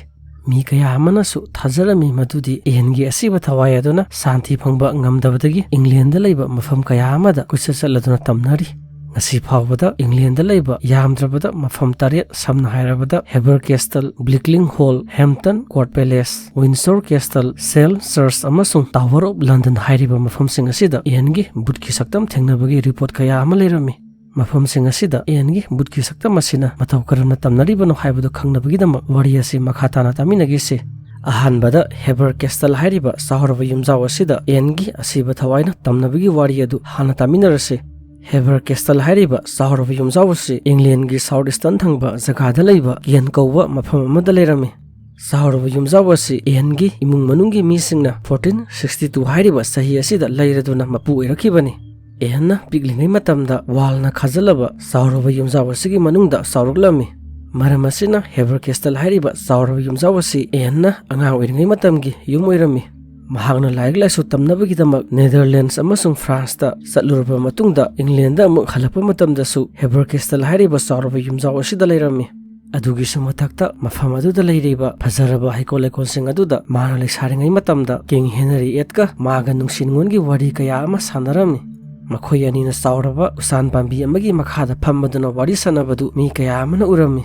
ꯃꯤ ꯀꯌꯥ ꯑꯃꯅꯁꯨ ꯊꯥꯖꯔꯝꯃꯤ ꯃꯗꯨꯗꯤ ꯑꯦꯟꯒꯤ ꯑꯁꯤꯕ ꯊꯋꯥꯏ ꯑꯗꯨꯅ ꯁꯥꯟꯇꯤ ꯐꯪꯕ ꯉꯝꯗꯕꯗꯒꯤ ꯏꯪꯂꯦꯟꯗ ꯂꯩꯕ ꯃꯐꯝ ꯀꯌꯥ ꯑꯃꯗ ꯀꯣꯏꯆꯠ ꯆꯠꯂꯗꯨꯅ ꯇꯝꯅꯔꯤ꯫ ꯉꯁꯤ ꯐꯥꯎꯕꯗ ꯏꯪꯂꯦꯟꯗ ꯂꯩꯕ ꯌꯥꯝꯗ꯭ꯔꯕꯗ ꯃꯐꯝ ꯇꯔꯦꯠ, ꯁꯝꯅ ꯍꯥꯏꯔꯕꯗ Hever Castle, Blickling Hall, Hampton Court Palace, Windsor Castle, ꯁꯦꯜ ꯆꯔꯆ ꯑꯃꯁꯨꯡ ꯇꯥꯋꯔ ꯑꯣꯐ ꯂꯟꯗꯟ ꯍꯥꯏꯔꯤꯕ ꯃꯐꯝꯁꯤꯡ ꯑꯁꯤꯗ ꯑꯦꯟꯒꯤ ꯚꯨꯠꯀꯤ ꯁꯛꯇꯝ ꯊꯦꯡꯅꯕꯒꯤ ꯔꯤꯄꯣꯔꯠ ꯀꯌꯥ ꯑꯃ ꯂꯩꯔꯝꯃꯤ꯫ ꯃꯐꯝꯁꯤꯡ ꯑꯁꯤꯗ ꯑꯦꯟꯒꯤ ꯚꯨꯠꯀꯤ ꯁꯛꯇꯝ ꯑꯁꯤꯅ ꯃꯇꯧ ꯀꯔꯝꯅ ꯇꯝꯅꯔꯤꯕꯅꯣ ꯍꯥꯏꯕꯗꯨ ꯈꯪꯅꯕꯒꯤꯗꯃꯛ ꯋꯥꯔꯤ ꯑꯁꯤ ꯃꯈꯥ ꯇꯥꯅ ꯇꯥꯃꯤꯟꯅꯈꯤꯁꯤ꯫ ꯑꯍꯥꯟꯕꯗ ꯍꯦꯕꯔ ꯀꯦꯁꯇꯜ ꯍꯥꯏꯔꯤꯕ ꯆꯥꯎꯔꯕ ꯌꯨꯝꯖꯥꯎ ꯑꯁꯤꯗ ꯑꯦꯟꯒꯤ ꯑꯁꯤꯕ ꯊꯋꯥꯏꯅ ꯇꯝꯅꯕꯒꯤ ꯋꯥꯔꯤ ꯑꯗꯨ ꯍꯥꯟꯅ ꯇꯥꯃꯤꯟꯅꯔꯁꯤ꯫ ꯍꯦꯕꯔ ꯀꯦꯁꯇꯜ ꯍꯥꯏꯔꯤꯕ ꯆꯥꯎꯔꯕ ꯌꯨꯝꯖꯥꯎ ꯑꯁꯤ ꯏꯪꯂꯦꯟꯒꯤ ꯁꯥꯎꯠ ꯏꯁꯇꯔꯟ ꯊꯪꯕ ꯖꯒꯥꯗ ꯂꯩꯕ ꯀꯦꯟ ꯀꯧꯕ ꯃꯐꯝ ꯑꯃꯗ ꯂꯩꯔꯝꯃꯤ꯫ ꯆꯥꯎꯔꯕ ꯌꯨꯝꯖꯥꯎ ꯑꯁꯤ ꯑꯦꯟꯒꯤ ꯏꯃꯨꯡ ꯃꯅꯨꯡꯒꯤ ꯃꯤꯁꯤꯡꯅ ꯐꯣꯔꯇꯤꯟ ꯁꯤꯛꯁꯇꯤ ꯇꯨ ꯍꯥꯏꯔꯤꯕ ꯆꯍꯤ ꯑꯁꯤꯗ ꯂꯩꯔꯗꯨꯅ ꯃꯄꯨ ꯑꯣꯏꯔꯛꯈꯤꯕꯅꯤ꯫ ꯑꯦꯟꯅ ꯄꯤꯛꯂꯤꯉꯩ ꯃꯇꯝꯗ ꯋꯥꯜꯅ ꯈꯥꯖꯤꯜꯂꯕ ꯆꯥꯎꯔꯕ ꯌꯨꯝꯖꯥꯎ ꯑꯁꯤꯒꯤ ꯃꯅꯨꯡꯗ ꯆꯥꯎꯔꯛꯂꯝꯃꯤ꯫ ꯃꯔꯝ ꯑꯁꯤꯅ ꯍꯦꯕꯔ ꯀꯦꯁꯇꯜ ꯍꯥꯏꯔꯤꯕ ꯆꯥꯎꯔꯕ ꯌꯨꯝꯖꯥꯎ ꯑꯁꯤ ꯑꯦꯟꯅ ꯑꯉꯥꯡ ꯑꯣꯏꯔꯤꯉꯩ ꯃꯇꯝꯒꯤ ꯌꯨꯝ ꯑꯣꯏꯔꯝꯃꯤ꯫ ꯃꯍꯥꯛꯅ ꯂꯥꯏꯔꯤꯛ ꯂꯥꯏꯁꯨ ꯇꯝꯅꯕꯒꯤꯗꯃꯛ ꯅꯦꯗꯔꯂꯦꯟꯗꯁ ꯑꯃꯁꯨꯡ ꯐ꯭ꯔꯥꯟꯁꯇ ꯆꯠꯂꯨꯔꯕ ꯃꯇꯨꯡꯗ ꯏꯪꯂꯦꯟꯗ ꯑꯃꯨꯛ ꯍꯜꯂꯛꯄ ꯃꯇꯝꯗꯁꯨ ꯍꯦꯕꯔ ꯀꯦꯁꯇꯜ ꯍꯥꯏꯔꯤꯕ ꯆꯥꯎꯔꯕ ꯌꯨꯝꯖꯥꯎ ꯑꯁꯤꯗ ꯂꯩꯔꯝꯃꯤ꯫ ꯑꯗꯨꯒꯤꯁꯨ ꯃꯊꯛꯇ ꯃꯐꯝ ꯑꯗꯨꯗ ꯂꯩꯔꯤꯕ ꯐꯖꯔꯕ ꯍꯩꯀꯣꯜ ꯂꯩꯀꯣꯜꯁꯤꯡ ꯑꯗꯨꯗ ꯃꯥꯅ ꯂꯩꯁꯥꯔꯤꯉꯩ ꯃꯇꯝꯗ ꯀꯤꯡ ꯍꯦꯅꯔꯤ ꯑꯦꯠꯀ ꯃꯥꯒ ꯅꯨꯡꯁꯤ ꯅꯨꯡꯉꯣꯟꯒꯤ ꯋꯥꯔꯤ ꯀꯌꯥ ꯑꯃ ꯁꯥꯟꯅꯔꯝꯃꯤ꯫ ꯃꯈꯣꯏ ꯑꯅꯤꯅ ꯆꯥꯎꯔꯕ ꯎꯆꯥꯟ ꯄꯥꯝꯕꯤ ꯑꯃꯒꯤ ꯃꯈꯥꯗ ꯐꯝꯃꯗꯨꯅ ꯋꯥꯔꯤ ꯁꯥꯟꯅꯕꯗꯨ ꯃꯤ ꯀꯌꯥ ꯑꯃꯅ ꯎꯔꯝꯃꯤ꯫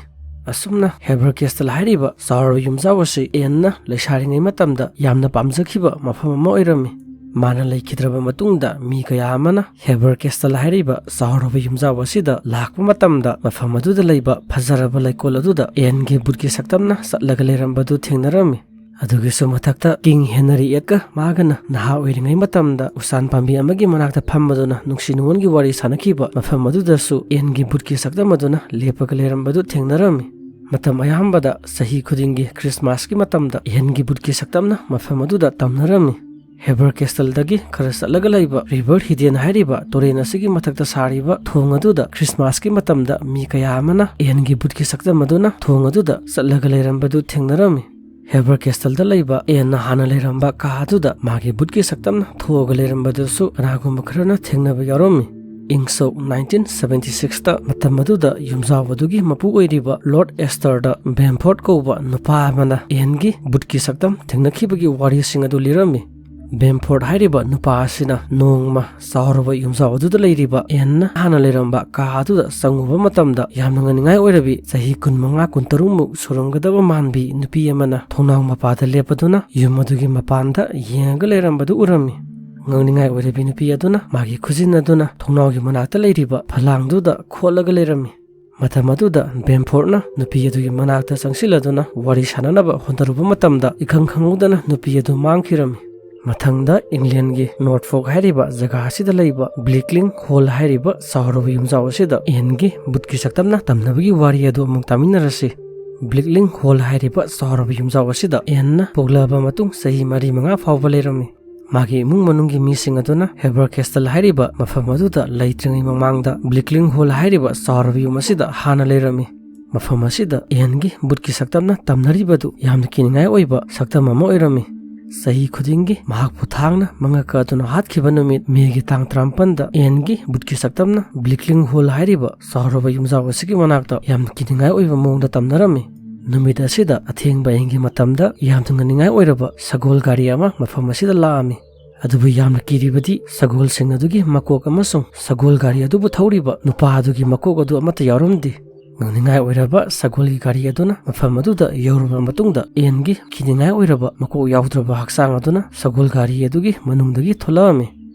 ꯑꯁꯨꯝꯅ ꯍꯦꯕꯔ ꯀꯦꯁꯇꯜ ꯍꯥꯏꯔꯤꯕ ꯆꯥꯎꯔꯕ ꯌꯨꯝꯖꯥꯎ ꯑꯁꯤ ꯑꯦꯟꯅ ꯂꯩꯁꯥꯔꯤꯉꯩ ꯃꯇꯝꯗ ꯌꯥꯝꯅ ꯄꯥꯝꯖꯈꯤꯕ ꯃꯐꯝ ꯑꯃ ꯑꯣꯏꯔꯝꯃꯤ꯫ ꯃꯥꯅ ꯂꯩꯈꯤꯗ꯭ꯔꯕ ꯃꯇꯨꯡꯗ ꯃꯤ ꯀꯌꯥ ꯑꯃꯅ ꯍꯦꯕꯔ ꯀꯦꯁꯇꯜ ꯍꯥꯏꯔꯤꯕ ꯆꯥꯎꯔꯕ ꯌꯨꯝꯖꯥꯎ ꯑꯁꯤꯗ ꯂꯥꯛꯄ ꯃꯇꯝꯗ ꯃꯐꯝ ꯑꯗꯨꯗ ꯂꯩꯕ ꯐꯖꯔꯕ ꯂꯩꯀꯣꯜ ꯑꯗꯨꯗ ꯑꯦꯟꯒꯤ ꯕꯨꯠꯀꯤ ꯁꯛꯇꯝꯅ ꯆꯠꯂꯒ ꯂꯩꯔꯝꯕꯗꯨ ꯊꯦꯡꯅꯔꯝꯃꯤ꯫ ꯑꯗꯨꯒꯤꯁꯨ ꯃꯊꯛꯇ ꯀꯤꯡ ꯍꯦꯅꯔꯤ ꯑꯦꯠꯀ ꯃꯥꯒꯅ ꯅꯍꯥ ꯑꯣꯏꯔꯤꯉꯩ ꯃꯇꯝꯗ ꯎꯆꯥꯟ ꯄꯥꯝꯕꯤ ꯑꯃꯒꯤ ꯃꯅꯥꯛꯇ ꯐꯝꯃꯗꯨꯅ ꯅꯨꯡꯁꯤ ꯅꯨꯡꯉꯣꯟꯒꯤ ꯋꯥꯔꯤ ꯁꯥꯟꯅꯈꯤꯕ ꯃꯐꯝ ꯑꯗꯨꯗꯁꯨ ꯑꯦꯟꯒꯤ ꯕꯨꯠꯀꯤ ꯁꯛꯇꯝ ꯑꯗꯨꯅ ꯂꯦꯞꯄꯒ ꯂꯩꯔꯝꯕꯗꯨ ꯊꯦꯡꯅꯔꯝꯃꯤ꯫ ꯃꯇꯝ ꯑꯌꯥꯝꯕꯗ ꯆꯍꯤ ꯈꯨꯗꯤꯡꯒꯤ ꯈ꯭ꯔꯤꯁꯃꯥꯁꯀꯤ ꯃꯇꯝꯗ ꯑꯦꯟꯒꯤ ꯕꯨꯠꯀꯤ ꯁꯛꯇꯝꯅ ꯃꯐꯝ ꯑꯗꯨꯗ ꯇꯝꯅꯔꯝꯃꯤ꯫ ꯍꯦꯕꯔ ꯀꯦꯁꯇꯜꯗꯒꯤ ꯈꯔ ꯆꯠꯂꯒ ꯂꯩꯕ ꯔꯤꯚꯔ ꯍꯤꯗꯦꯟ ꯍꯥꯏꯔꯤꯕ ꯇꯨꯔꯦꯜ ꯑꯁꯤꯒꯤ ꯃꯊꯛꯇ ꯁꯥꯔꯤꯕ ꯊꯣꯡ ꯑꯗꯨꯗ ꯈ꯭ꯔꯤꯁꯃꯥꯁꯀꯤ ꯃꯇꯝꯗ ꯃꯤ ꯀꯌꯥ ꯑꯃꯅ ꯑꯦꯟꯒꯤ ꯕꯨꯠꯀꯤ ꯁꯛꯇꯝ ꯑꯗꯨꯅ ꯊꯣꯡ ꯑꯗꯨꯗ ꯆꯠꯂꯒ ꯂꯩꯔꯝꯕꯗꯨ ꯊꯦꯡꯅꯔꯝꯃꯤ꯫ ꯍꯦꯕꯔ ꯀꯦꯁꯇꯜꯗ ꯂꯩꯕ ꯑꯦꯟꯅ ꯍꯥꯟꯅ ꯂꯩꯔꯝꯕ ꯀꯥ ꯑꯗꯨꯗ ꯃꯥꯒꯤ ꯕꯨꯠꯀꯤ ꯁꯛꯇꯝꯅ ꯊꯣꯛꯑꯒ ꯂꯩꯔꯝꯕꯗꯨꯁꯨ ꯀꯅꯥꯒꯨꯝꯕ ꯈꯔꯅ ꯊꯦꯡꯅꯕ ꯌꯥꯎꯔꯝꯃꯤ꯫ ꯏꯪ ꯁꯣꯛ ꯅꯥꯏꯟꯇꯤꯟ ꯁꯕꯦꯟꯇꯤ ꯁꯤꯛꯁꯇ ꯃꯇꯝ ꯑꯗꯨꯗ ꯌꯨꯝꯖꯥꯎ ꯑꯗꯨꯒꯤ ꯃꯄꯨ ꯑꯣꯏꯔꯤꯕ ꯂꯣꯔꯗ ꯑꯦꯁꯇꯔꯗ ꯕꯦꯝꯐꯣꯔꯠ ꯀꯧꯕ ꯅꯨꯄꯥ ꯑꯃꯅ ꯑꯦꯟꯒꯤ ꯕꯨꯠꯀꯤ ꯁꯛꯇꯝ ꯊꯦꯡꯅꯈꯤꯕꯒꯤ ꯋꯥꯔꯤꯁꯤꯡ ꯑꯗꯨ ꯂꯤꯔꯝꯃꯤ꯫ ꯕꯦꯝꯐꯣꯔꯠ ꯍꯥꯏꯔꯤꯕ ꯅꯨꯄꯥ ꯑꯁꯤꯅ ꯅꯣꯡꯃ ꯆꯥꯎꯔꯕ ꯌꯨꯝꯖꯥꯎ ꯑꯗꯨꯗ ꯂꯩꯔꯤꯕ ꯑꯦꯟꯅ ꯍꯥꯟꯅ ꯂꯩꯔꯝꯕ ꯀꯥ ꯑꯗꯨꯗ ꯆꯪꯉꯨꯕ ꯃꯇꯝꯗ ꯌꯥꯝꯅ ꯉꯥꯅꯤꯡꯉꯥꯏ ꯑꯣꯏꯔꯕꯤ ꯆꯍꯤ ꯀꯨꯟꯃꯉꯥ ꯀꯨꯟꯇꯔꯨꯛꯃꯨꯛ ꯁꯨꯔꯝꯒꯗꯕ ꯃꯥꯟꯕꯤ ꯅꯨꯄꯤ ꯑꯃꯅ ꯊꯣꯡꯅꯥꯎ ꯃꯄꯥꯗ ꯂꯦꯞꯄꯗꯨꯅ ꯌꯨꯝ ꯑꯗꯨꯒꯤ ꯃꯄꯥꯟꯗ ꯌꯦꯡꯉꯒ ꯂꯩꯔꯝꯕꯗꯨ ꯎꯔꯝꯃꯤ꯫ ꯉꯥꯡꯅꯤꯡꯉꯥꯏ ꯑꯣꯏꯔꯕꯤ ꯅꯨꯄꯤ ꯑꯗꯨꯅ ꯃꯥꯒꯤ ꯈꯨꯖꯤꯟ ꯑꯗꯨꯅ ꯊꯣꯡꯅꯥꯎꯒꯤ ꯃꯅꯥꯛꯇ ꯂꯩꯔꯤꯕ ꯐꯂꯥꯡꯗꯨꯗ ꯈꯣꯠꯂꯒ ꯂꯩꯔꯝꯃꯤ꯫ ꯃꯇꯝ ꯑꯗꯨꯗ ꯕꯦꯝꯐꯣꯔꯠꯅ ꯅꯨꯄꯤ ꯑꯗꯨꯒꯤ ꯃꯅꯥꯛꯇ ꯆꯪꯁꯤꯜꯂꯗꯨꯅ ꯋꯥꯔꯤ ꯁꯥꯟꯅꯅꯕ ꯍꯣꯠꯅꯔꯨꯕ ꯃꯇꯝꯗ ꯏꯈꯪ ꯈꯪꯍꯧꯗꯅ ꯅꯨꯄꯤ ꯑꯗꯨ ꯃꯥꯡꯈꯤꯔꯝꯃꯤ꯫ ꯃꯊꯪꯗ ꯏꯪꯂꯦꯟꯒꯤ ꯅꯣꯔꯠꯐꯣꯛ ꯍꯥꯏꯔꯤꯕ ꯖꯒꯥ ꯑꯁꯤꯗ ꯂꯩꯕ ꯕ꯭ꯂꯤꯛꯂꯤꯡ ꯍꯣꯜ ꯍꯥꯏꯔꯤꯕ ꯆꯥꯎꯔꯕ ꯌꯨꯝꯖꯥꯎ ꯑꯁꯤꯗ ꯑꯦꯟꯒꯤ ꯕꯨꯠꯀꯤ ꯁꯛꯇꯝꯅ ꯇꯝꯅꯕꯒꯤ ꯋꯥꯔꯤ ꯑꯗꯨ ꯑꯃꯨꯛ ꯇꯥꯃꯤꯟꯅꯔꯁꯤ꯫ ꯕ꯭ꯂꯤꯛꯂꯤꯡ ꯍꯣꯜ ꯍꯥꯏꯔꯤꯕ ꯆꯥꯎꯔꯕ ꯌꯨꯝꯖꯥꯎ ꯑꯁꯤꯗ ꯑꯦꯟꯅ ꯄꯣꯛꯂꯛꯑꯕ ꯃꯇꯨꯡ ꯆꯍꯤ ꯃꯔꯤ ꯃꯉꯥ ꯐꯥꯎꯕ ꯂꯩꯔꯝꯃꯤ꯫ ꯃꯥꯒꯤ ꯏꯃꯨꯡ ꯃꯅꯨꯡꯒꯤ ꯃꯤꯁꯤꯡ ꯑꯗꯨꯅ ꯍꯦꯕꯔ ꯀꯦꯁꯇꯜ ꯍꯥꯏꯔꯤꯕ ꯃꯐꯝ ꯑꯗꯨꯗ ꯂꯩꯇ꯭ꯔꯤꯉꯩ ꯃꯃꯥꯡꯗ ꯕ꯭ꯂꯤꯛꯂꯤꯡ ꯍꯣꯜ ꯍꯥꯏꯔꯤꯕ ꯆꯥꯎꯔꯕ ꯌꯨꯝ ꯑꯁꯤꯗ ꯍꯥꯟꯅ ꯂꯩꯔꯝꯃꯤ꯫ ꯃꯐꯝ ꯑꯁꯤꯗ ꯑꯦꯟꯒꯤ ꯕꯨꯠꯀꯤ ꯁꯛꯇꯝꯅ ꯇꯝꯅꯔꯤꯕꯗꯨ ꯌꯥꯝꯅ ꯀꯤꯅꯤꯡꯉꯥꯏ ꯑꯣꯏꯕ ꯁꯛꯇꯝ ꯑꯃ ꯑꯣꯏꯔꯝꯃꯤ꯫ ꯆꯍꯤ ꯈꯨꯗꯤꯡꯒꯤ ꯃꯍꯥꯛꯄꯨ ꯊꯥꯡꯅ ꯃꯉꯛ ꯀꯛꯇꯨꯅ ꯍꯥꯠꯈꯤꯕ ꯅꯨꯃꯤꯠ ꯃꯦꯒꯤ ꯇꯥꯡ ꯇꯔꯥꯃꯥꯄꯟꯗ ꯑꯦꯟꯒꯤ ꯕꯨꯠꯀꯤ ꯁꯛꯇꯝꯅ ꯕ꯭ꯂꯤꯛꯂꯤꯡ ꯍꯣꯜ ꯍꯥꯏꯔꯤꯕ ꯆꯥꯎꯔꯕ ꯌꯨꯝꯖꯥꯎ ꯑꯁꯤꯒꯤ ꯃꯅꯥꯛꯇ ꯌꯥꯝꯅ ꯀꯤꯅꯤꯡꯉꯥꯏ ꯑꯣꯏꯕ ꯃꯑꯣꯡꯗ ꯇꯝꯅꯔꯝꯃꯤ꯫ ꯅꯨꯃꯤꯠ ꯑꯁꯤꯗ ꯑꯊꯦꯡꯕ ꯑꯍꯤꯡꯒꯤ ꯃꯇꯝꯗ ꯌꯥꯝꯅ ꯉꯥꯅꯤꯡꯉꯥꯏ ꯑꯣꯏꯔꯕ ꯁꯒꯣꯜ ꯒꯥꯔꯤ ꯑꯃ ꯃꯐꯝ ꯑꯁꯤꯗ ꯂꯥꯛꯑꯝꯃꯤ꯫ ꯑꯗꯨꯕꯨ ꯌꯥꯝꯅ ꯀꯤꯔꯤꯕꯗꯤ ꯁꯒꯣꯜꯁꯤꯡ ꯑꯗꯨꯒꯤ ꯃꯀꯣꯛ ꯑꯃꯁꯨꯡ ꯁꯒꯣꯜ ꯒꯥꯔꯤ ꯑꯗꯨꯕꯨ ꯊꯧꯔꯤꯕ ꯅꯨꯄꯥ ꯑꯗꯨꯒꯤ ꯃꯀꯣꯛ ꯑꯗꯨ ꯑꯃꯠꯇ ꯌꯥꯎꯔꯝꯗꯦ꯫ ꯉꯛꯅꯤꯡꯉꯥꯏ ꯑꯣꯏꯔꯕ ꯁꯒꯣꯜꯒꯤ ꯒꯥꯔꯤ ꯑꯗꯨꯅ ꯃꯐꯝ ꯑꯗꯨꯗ ꯌꯧꯔꯕ ꯃꯇꯨꯡꯗ, ꯑꯦꯟꯒꯤ ꯀꯤꯅꯤꯡꯉꯥꯏ ꯑꯣꯏꯔꯕ ꯃꯀꯣꯛ ꯌꯥꯎꯗ꯭ꯔꯕ ꯍꯛꯆꯥꯡ ꯑꯗꯨꯅ ꯁꯒꯣꯜ ꯒꯥꯔꯤ ꯑꯗꯨꯒꯤ ꯃꯅꯨꯡꯗꯒꯤ ꯊꯣꯛꯂꯛꯑꯝꯃꯤ꯫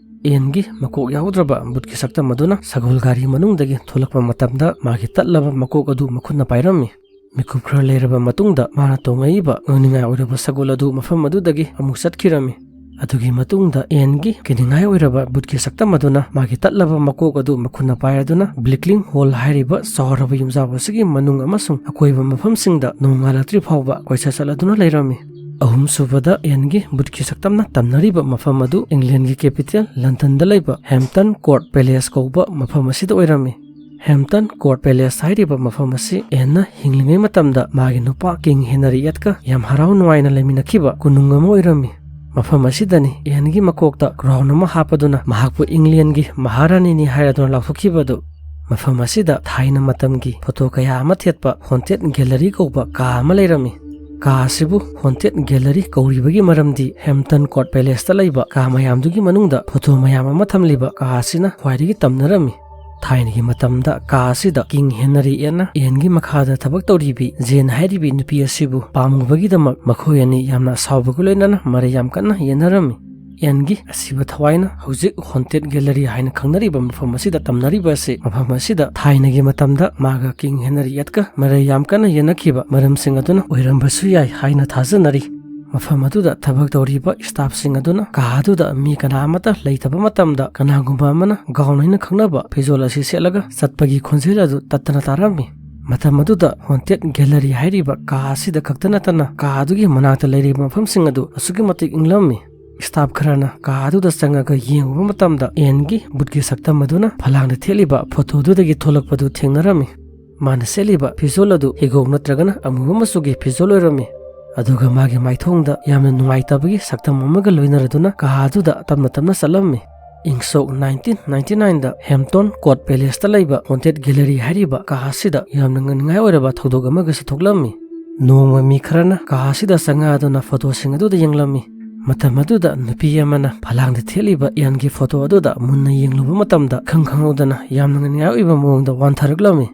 ꯑꯦꯟꯒꯤ ꯃꯀꯣꯛ ꯌꯥꯎꯗ꯭ꯔꯕ ꯚꯨꯠꯀꯤ ꯁꯛꯇꯝ ꯑꯗꯨꯅ ꯁꯒꯣꯜ ꯒꯥꯔꯤ ꯃꯅꯨꯡꯗꯒꯤ ꯊꯣꯛꯂꯛꯄ ꯃꯇꯝꯗ, ꯃꯥꯒꯤ ꯇꯠꯂꯕ ꯃꯀꯣꯛ ꯑꯗꯨ ꯃꯈꯨꯠꯅ ꯄꯥꯏꯔꯝꯃꯤ꯫ ꯃꯤꯀꯨꯞ ꯈꯔ ꯂꯩꯔꯕ ꯃꯇꯨꯡꯗ, ꯃꯥꯅ ꯇꯣꯡꯉꯛꯏꯕ ꯉꯛꯅꯤꯡꯉꯥꯏ ꯑꯣꯏꯔꯕ ꯁꯒꯣꯜ ꯑꯗꯨ ꯃꯐꯝ ꯑꯗꯨꯗꯒꯤ ꯑꯃꯨꯛ ꯆꯠꯈꯤꯔꯝꯃꯤ꯫ ꯑꯗꯨꯒꯤ ꯃꯇꯨꯡꯗ ꯑꯦꯟꯒꯤ ꯀꯤꯅꯤꯡꯉꯥꯏ ꯑꯣꯏꯔꯕ ꯚꯨꯠꯀꯤ ꯁꯛꯇꯝ ꯑꯗꯨꯅ ꯃꯥꯒꯤ ꯇꯠꯂꯕ ꯃꯀꯣꯛ ꯑꯗꯨ ꯃꯈꯨꯠꯅ ꯄꯥꯏꯔꯗꯨꯅ ꯕ꯭ꯂꯤꯛꯂꯤꯡ ꯍꯣꯜ ꯍꯥꯏꯔꯤꯕ ꯆꯥꯎꯔꯕ ꯌꯨꯝꯖꯥꯎ ꯑꯁꯤꯒꯤ ꯃꯅꯨꯡ ꯑꯃꯁꯨꯡ ꯑꯀꯣꯏꯕ ꯃꯐꯝꯁꯤꯡꯗ ꯅꯣꯡꯉꯥꯜꯂꯛꯇ꯭ꯔꯤ ꯐꯥꯎꯕ ꯀꯣꯏꯆꯠ ꯆꯠꯂꯗꯨꯅ ꯂꯩꯔꯝꯃꯤ꯫ ꯑꯍꯨꯝꯁꯨꯕꯗ, ꯑꯦꯟꯒꯤ ꯚꯨꯠꯀꯤ ꯁꯛꯇꯝꯅ ꯇꯝꯅꯔꯤꯕ ꯃꯐꯝ ꯑꯗꯨ ꯏꯪꯂꯦꯟꯒꯤ ꯀꯦꯄꯤꯇꯦꯜ ꯂꯟꯗꯟꯗ ꯂꯩꯕ ꯍꯦꯝꯇꯟ ꯀꯣꯔꯠ ꯄꯦꯂꯦꯁ ꯀꯧꯕ ꯃꯐꯝ ꯑꯁꯤꯗ ꯑꯣꯏꯔꯝꯃꯤ꯫ ꯍꯦꯝꯇꯟ ꯀꯣꯔꯠ ꯄꯦꯂꯦꯁ ꯍꯥꯏꯔꯤꯕ ꯃꯐꯝ ꯑꯁꯤ ꯑꯦꯟꯅ ꯍꯤꯡꯂꯤꯉꯩ ꯃꯇꯝꯗ ꯃꯥꯒꯤ ꯅꯨꯄꯥ ꯀꯤꯡ ꯍꯦꯅꯔꯤ ꯑꯦꯠꯀ ꯌꯥꯝ ꯍꯔꯥꯎ ꯅꯨꯡꯉꯥꯏꯅ ꯂꯩꯃꯤꯟꯅꯈꯤꯕ ꯀꯣꯅꯨꯡ ꯑꯃ ꯑꯣꯏꯔꯝꯃꯤ꯫ ꯃꯐꯝ ꯑꯁꯤꯗꯅꯤ ꯑꯦꯟꯒꯤ ꯃꯀꯣꯛꯇ ꯀ꯭ꯔꯥꯎꯟ ꯑꯃ ꯍꯥꯞꯄꯗꯨꯅ ꯃꯍꯥꯛꯄꯨ ꯏꯪꯂꯦꯟꯒꯤ ꯃꯍꯥꯔꯥꯅꯤꯅꯤ ꯍꯥꯏꯔꯗꯨꯅ ꯂꯥꯎꯊꯣꯛꯈꯤꯕꯗꯨ꯫ ꯃꯐꯝ ꯑꯁꯤꯗ ꯊꯥꯏꯅ ꯃꯇꯝꯒꯤ ꯐꯣꯇꯣ ꯀꯌꯥ ꯑꯃ ꯊꯦꯠꯄ ꯍꯣꯟꯇꯦꯠ ꯒꯦꯂꯔꯤ ꯀꯧꯕ ꯀꯥ ꯑꯃ ꯂꯩꯔꯝꯃꯤ꯫ ꯀꯥ ꯑꯁꯤꯕꯨ ꯍꯣꯟꯇꯦꯠ ꯒꯦꯂꯔꯤ ꯀꯧꯔꯤꯕꯒꯤ ꯃꯔꯝꯗꯤ ꯍꯦꯝꯇꯟ ꯀꯣꯔꯠ ꯄꯦꯂꯦꯁꯇ ꯂꯩꯕ ꯀꯥ ꯃꯌꯥꯝꯗꯨꯒꯤ ꯃꯅꯨꯡꯗ ꯐꯣꯇꯣ ꯃꯌꯥꯝ ꯑꯃ ꯊꯝꯂꯤꯕ ꯀꯥ ꯑꯁꯤꯅ ꯈ꯭ꯋꯥꯏꯗꯒꯤ ꯇꯝꯅꯔꯝꯃꯤ꯫ ꯊꯥꯏꯅꯒꯤ ꯃꯇꯝꯗ ꯀꯥ ꯑꯁꯤꯗ ꯀꯤꯡ ꯍꯦꯅꯔꯤ ꯑꯦꯠꯅ ꯑꯦꯟꯒꯤ ꯃꯈꯥꯗ ꯊꯕꯛ ꯇꯧꯔꯤꯕꯤ ꯖꯦꯟ ꯍꯥꯏꯔꯤꯕꯤ ꯅꯨꯄꯤ ꯑꯁꯤꯕꯨ ꯄꯥꯝꯃꯨꯕꯒꯤꯗꯃꯛ ꯃꯈꯣꯏ ꯑꯅꯤ ꯌꯥꯝꯅ ꯑꯁꯥꯎꯕꯒ ꯂꯣꯏꯅꯅ ꯃꯔꯩ ꯌꯥꯝ ꯀꯟꯅ ꯌꯦꯠꯅꯔꯝꯃꯤ꯫ ꯑꯦꯟꯒꯤ ꯑꯁꯤꯕ ꯊꯋꯥꯏꯅ ꯍꯧꯖꯤꯛ ꯍꯣꯟꯇꯦꯠ ꯒꯦꯂꯔꯤ ꯍꯥꯏꯅ ꯈꯪꯅꯔꯤꯕ ꯃꯐꯝ ꯑꯁꯤꯗ ꯇꯝꯅꯔꯤꯕ ꯑꯁꯤ, ꯃꯐꯝ ꯑꯁꯤꯗ ꯊꯥꯏꯅꯒꯤ ꯃꯇꯝꯗ ꯃꯥꯒ ꯀꯤꯡ ꯍꯦꯅꯔꯤ ꯑꯦꯠꯀ ꯃꯔꯩ ꯌꯥꯝ ꯀꯟꯅ ꯌꯦꯠꯅꯈꯤꯕ ꯃꯔꯝꯁꯤꯡ ꯑꯗꯨꯅ ꯑꯣꯏꯔꯝꯕꯁꯨ ꯌꯥꯏ ꯍꯥꯏꯅ ꯊꯥꯖꯅꯔꯤ꯫ ꯃꯐꯝ ꯑꯗꯨꯗ ꯊꯕꯛ ꯇꯧꯔꯤꯕ ꯁ꯭ꯇꯥꯐꯁꯤꯡ ꯑꯗꯨꯅ ꯀꯥ ꯑꯗꯨꯗ ꯃꯤ ꯀꯅꯥ ꯑꯃꯠꯇ ꯂꯩꯇꯕ ꯃꯇꯝꯗ ꯀꯅꯥꯒꯨꯝꯕ ꯑꯃꯅ ꯒꯥꯎꯟ ꯍꯥꯏꯅ ꯈꯪꯅꯕ ꯐꯤꯖꯣꯜ ꯑꯁꯤ ꯁꯦꯠꯂꯒ ꯆꯠꯄꯒꯤ ꯈꯣꯟꯖꯦꯜ ꯑꯗꯨ ꯇꯠꯇꯅ ꯇꯥꯔꯝꯃꯤ꯫ ꯃꯇꯝ ꯑꯗꯨꯗ ꯍꯣꯟꯇꯦꯠ ꯒꯦꯂꯔꯤ ꯍꯥꯏꯔꯤꯕ ꯀꯥ ꯑꯁꯤꯗ ꯈꯛꯇ ꯅꯠꯇꯅ ꯀꯥ ꯑꯗꯨꯒꯤ ꯃꯅꯥꯛꯇ ꯂꯩꯔꯤꯕ ꯃꯐꯝꯁꯤꯡ ꯑꯗꯨ ꯑꯁꯨꯛꯀꯤ ꯃꯇꯤꯛ ꯏꯪꯂꯝꯃꯤ꯫ ꯁ꯭ꯇꯥꯐ ꯈꯔꯅ ꯀꯥ ꯑꯗꯨꯗ ꯆꯪꯉꯒ ꯌꯦꯡꯉꯨꯕ ꯃꯇꯝꯗ ꯑꯦꯟꯒꯤ ꯕꯨꯠꯀꯤ ꯁꯛꯇꯝ ꯑꯗꯨꯅ ꯐꯂꯥꯡꯗ ꯊꯦꯠꯂꯤꯕ ꯐꯣꯇꯣꯗꯨꯗꯒꯤ ꯊꯣꯛꯂꯛꯄꯗꯨ ꯊꯦꯡꯅꯔꯝꯃꯤ꯫ ꯃꯥꯅ ꯁꯦꯠꯂꯤꯕ ꯐꯤꯖꯣꯜ ꯑꯗꯨ ꯍꯤꯒꯣꯛ ꯅꯠꯇ꯭ꯔꯒꯅ ꯑꯃꯨꯕ ꯃꯆꯨꯒꯤ ꯐꯤꯖꯣꯜ ꯑꯣꯏꯔꯝꯃꯤ꯫ ꯑꯗꯨꯒ ꯃꯥꯒꯤ ꯃꯥꯏꯊꯣꯡꯗ ꯌꯥꯝꯅ ꯅꯨꯡꯉꯥꯏꯇꯕꯒꯤ ꯁꯛꯇꯝ ꯑꯃꯒ ꯂꯣꯏꯅꯔꯗꯨꯅ ꯀꯥ ꯑꯗꯨꯗ ꯇꯞꯅ ꯇꯞꯅ ꯆꯠꯂꯝꯃꯤ꯫ ꯏꯪ ꯁꯣꯛ nineteen ninety nineꯗ ꯍꯦꯝꯇꯣꯟ ꯀꯣꯔꯠ ꯄꯦꯂꯦꯁꯇ ꯂꯩꯕ ꯍꯣꯟꯇꯦꯠ ꯒꯦꯂꯔꯤ ꯍꯥꯏꯔꯤꯕ ꯀꯥ ꯑꯁꯤꯗ ꯌꯥꯝꯅ ꯉꯛꯅꯤꯡꯉꯥꯏ ꯑꯣꯏꯔꯕ ꯊꯧꯗꯣꯛ ꯑꯃꯒꯁꯨ ꯊꯣꯛꯂꯝꯃꯤ꯫ ꯅꯣꯡꯃ ꯃꯤ ꯈꯔꯅ ꯀꯥ ꯑꯁꯤꯗ ꯆꯪꯉꯛꯑꯗꯨꯅ ꯐꯣꯇꯣꯁꯤꯡ ꯑꯗꯨꯗ ꯌꯦꯡꯂꯝꯃꯤ꯫ ꯃꯇꯝ ꯑꯗꯨꯗ ꯅꯨꯄꯤ ꯑꯃꯅ ꯐꯂꯥꯡꯗ ꯊꯦꯠꯂꯤꯕ ꯑꯦꯟꯒꯤ ꯐꯣꯇꯣ ꯑꯗꯨꯗ ꯃꯨꯟꯅ ꯌꯦꯡꯂꯨꯕ ꯃꯇꯝꯗ ꯈꯪ ꯈꯪꯍꯧꯗꯅ ꯌꯥꯝꯅ ꯉꯛꯅꯤꯡꯉꯥꯏ ꯑꯣꯏꯕ ꯃꯑꯣꯡꯗ ꯋꯥꯟꯊꯔꯛꯂꯝꯃꯤ꯫